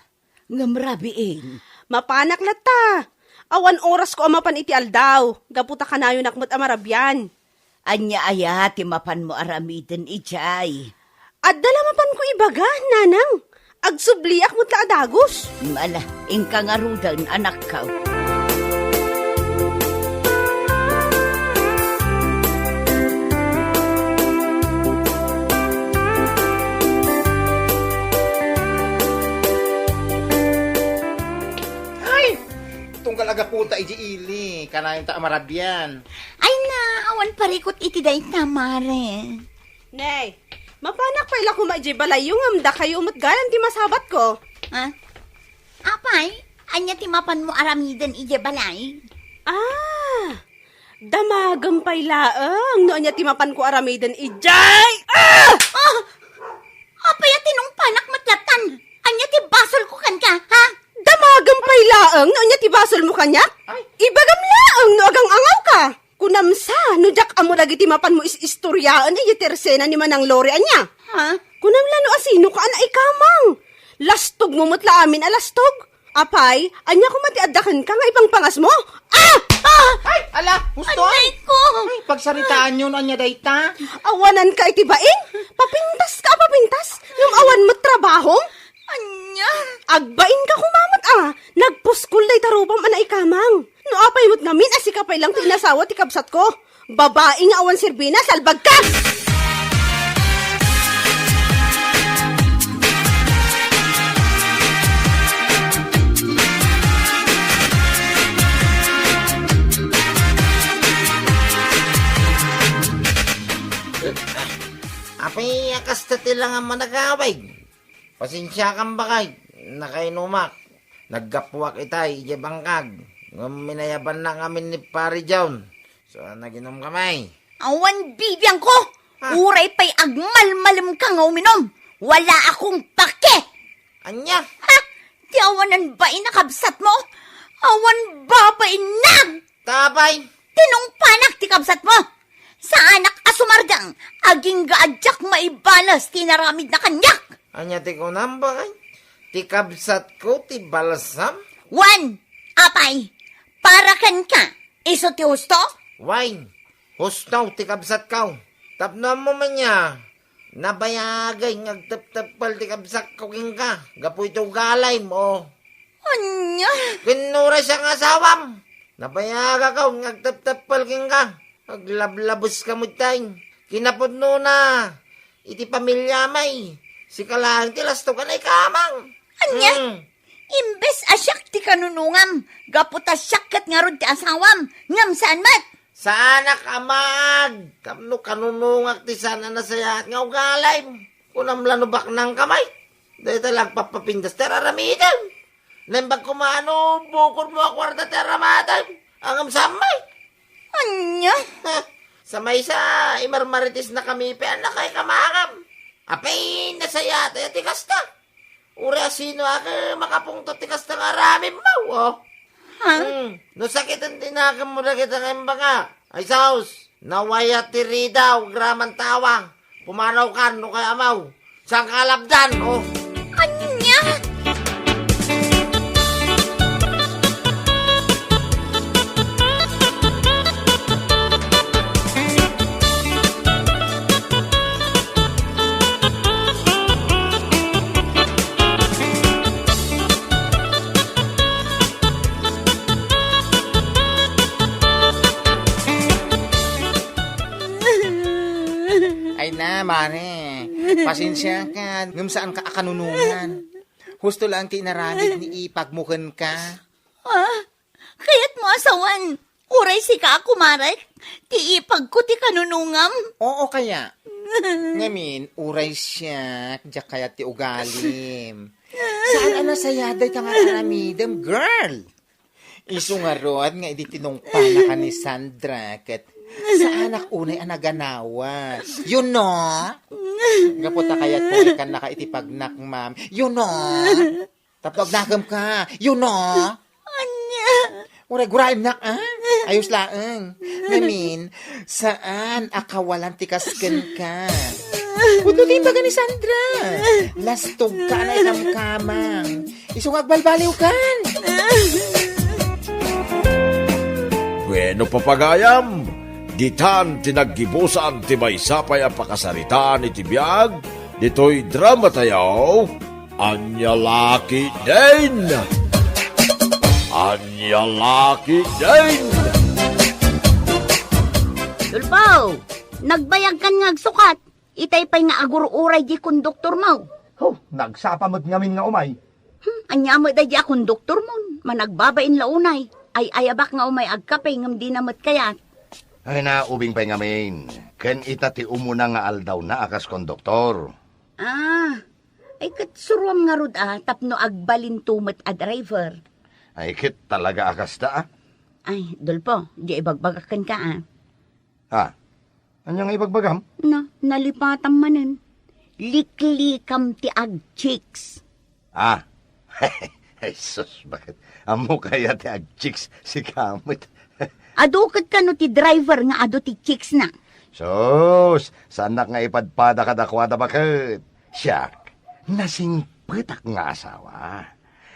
ngem rabiin. Mapanak latta. Awan orasko a mapan iti aldaw, gapu ta kanayonak met a marabian. Ania aya ti mapanmo aramiden idiay? Adda la mapanko ibaga, nanang. Agsubliak met la a dagus. Ala, inka ngaruden, anakkaw. Ay! Tunggal a gaputa idiay ili, kanayon ta a marabian. Ay na, awan parikut iti dayta, mare. Nay, mapanak pay la koma idiay balayyo ngem dakayo met gayam ti masabatko. Ha? Apay, ania ti mapanmo aramiden idiay balay? Ah, damagem pay laeng no ania ti mapanko aramiden idiay. Ah! Ah! Apay a tinungpanak met lattan? Ania ti basolko kenka, ha? Damagem pay laeng no ania ti basolmo kaniak? Ay. Ibagam laeng no agang-angawka. Kunam sa, no diak ammo dagiti mapanmo is-istoriaen idiay tersena ni Manang Lori, ania? Ha? Kunam la no asinoka a naikamang. Lastogmo met la amin a lastog. Apay, ania koma ti adda kenka nga ipangpangasmo? Ah! Ah! Ay, ala, husto, ay! Anay ko! Ay, pagsaritaanyo no ania dayta. Awananka iti bain? Papintaska a papintas, ngem awan met trabahom? Ania? Agbainka koma met a, nagpuskol dayta rupam a naikamang. No apay met ngamin a sika pay lang ti inasawa ti kabsatko. Babai nga awan serbina, salbagka! Apay a kasta ti lang a managawig? Pasensiakan, bakay, nakainumak. Naggapuak itay idiay bangkag. Ngem inayabannak ngamin ni Pari John. So, naginom kami. Awan bibiangko! Ah. Uray pay agmalmalemka nga uminom, wala akong pake! Ania? Ha? Ti awanan bain a kabsatmo? Awan babainnak! Tapay? Tinungpanak ti kabsatmo! Saanak a sumardeng, agingga a diak maibales ti inaramidna kaniak! Ania ti kunam, baket? Ti kabsatko ti balsam? Wen, apay, para kenka, isu ti husto? Wen, husto ti kabsatko. Tapno ammo man aya, nabayagay nga agtepteppel ti kabsatko kenka, gapu iti ugalim, o. Ania? Ken no uray siak nga asawam, nabayagak nga agtepteppel kenka. Aglablabeska met tay. Kinapudnona, iti pamiliam, sika laeng ti lastogan a ikamang. Ania? Hmm. Imbes a siak ti kanunongam, gapu ta siak ket ngarud ti asawam, ngem saan met. Saanak a maag, tapno kanunongak ti saan a nasayaat nga ugalim. Kunam la no baknangka met. Dayta la agpappapintas ti ar-aramidem. Naimbag koma no bukodmo a kuarta ti ar-aramidem. Ngem saan met. Ania? Sa maysa, imarmaritisnakami pay a nakaikamangam. Apay, nasayaat aya ti kasta. Uray a sino a makapungtot ti kasta nga aramidmo, o. Ha? Hmm. No sakiten ti nakemmo dagita nga imbaga, ay saos, nawayat ti ridaw, agraman tawa. Pumanawkan no kayatmo. Saanka a lapdan, o. Ania? Ay na, mare. Pasensiaka, ngem saanka a kanunongan. Husto laeng ti inaramid ni ipagmo kenka. Ah, kayatmo a sawen, uray sika a kumarek, ti ipagko ti kanunongam. Oo kaya. Ngamin, uray siak, diak kayat ti ugalim. Saan a nasayaat dayta nga aramidem, girl? Isu ngarud nga idi tinungpanaka ni Sandra, ket saanak unay a naganawa. You know? Gapu ta kayatko nga ikkannaka iti pagnakmam. You know? Tapno agnakemka. You know? Ania? Uray guraemnak, a? Ayos laeng. Ngamin, saan a kawalan ti kas kenka. Pudno ti imbaga ni Sandra. Lastogka a naikamkamang. Isu nga agbalbaliwkan. Bueno, papagayam, ditan ti naggibusan ti maysa pay a pakasaritaan iti biag ditoy dramatayo, Ania La Ketdin! Ania La Ketdin! Tulpo, nagbayagkan nga agsukat. Itay pay nga agur-uray di konduktormo. Ho, nagsapa met ngamin nga umay. Hmm, ania met daydi a konduktormon? Managbabain la unay. Ay-ayabak nga umay agkape ngem dina met kayat. Ay, naubing pay ngamin. Ken ita ti umuna nga aldawna a kas konduktor. Ah, ay ket suroam ngarud a tapno agbalinto met a driver. Ay ket talaga a kasta, a? Ay, Dolpo, di ibagbagak kenka, a. Ha? Ania nga ibagbagam? Na, nalipatam manen. Liklikam ti agchicks. Ah. Ay, sus, baket? Ammo kaya ti agchicks, sika met. Adu ket kano ti driver nga adu ti chicks na? Sus, saanak nga ipadpada kadakuada, baket. Siak, nasingpetak nga asawa.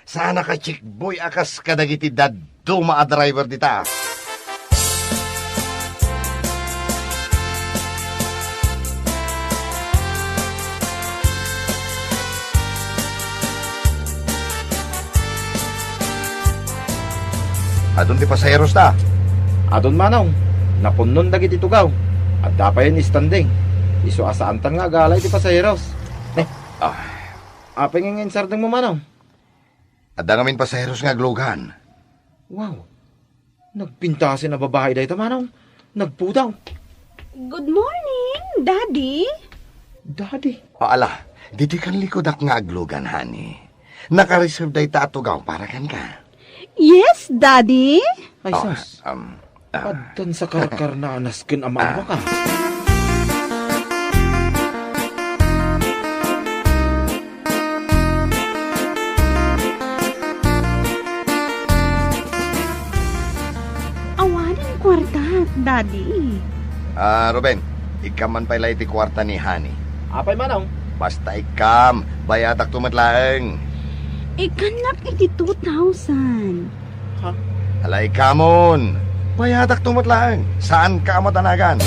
Saanak a chickboy a kas kadagiti dadduma a driver dita. Adun ti pasaheros ta? Adun, manong. Napunnon dagiti tugaw. Adda pay ni standing. Isu a saantan nga agala iti pasaheros. Eh, ah. Apay nga insardengmo, manong? Adda ngamin pasaheros nga aglugan. Wow. Nagpintasen a babai dayta, manong. Nagpudaw. Good morning, Daddy. Daddy? O, ala, ditoy kan likudak nga aglugan, honey. Naka-reserve dayta a tugaw para kenka. Yes, Daddy. Ay, oh, sus. Um, ah. Addan sa karkarna a nasken a maawak, ah. Awanen kuarta, Daddy. Ah, Ruben, ikkan man pay la iti kuarta ni Honey. Apay, manong? Basta ikkam, bayadakto met laeng. Ikkannak iti two thousand. Ha? Ala, ikkamon. Bayadakto met laeng. Saanka a madanagan.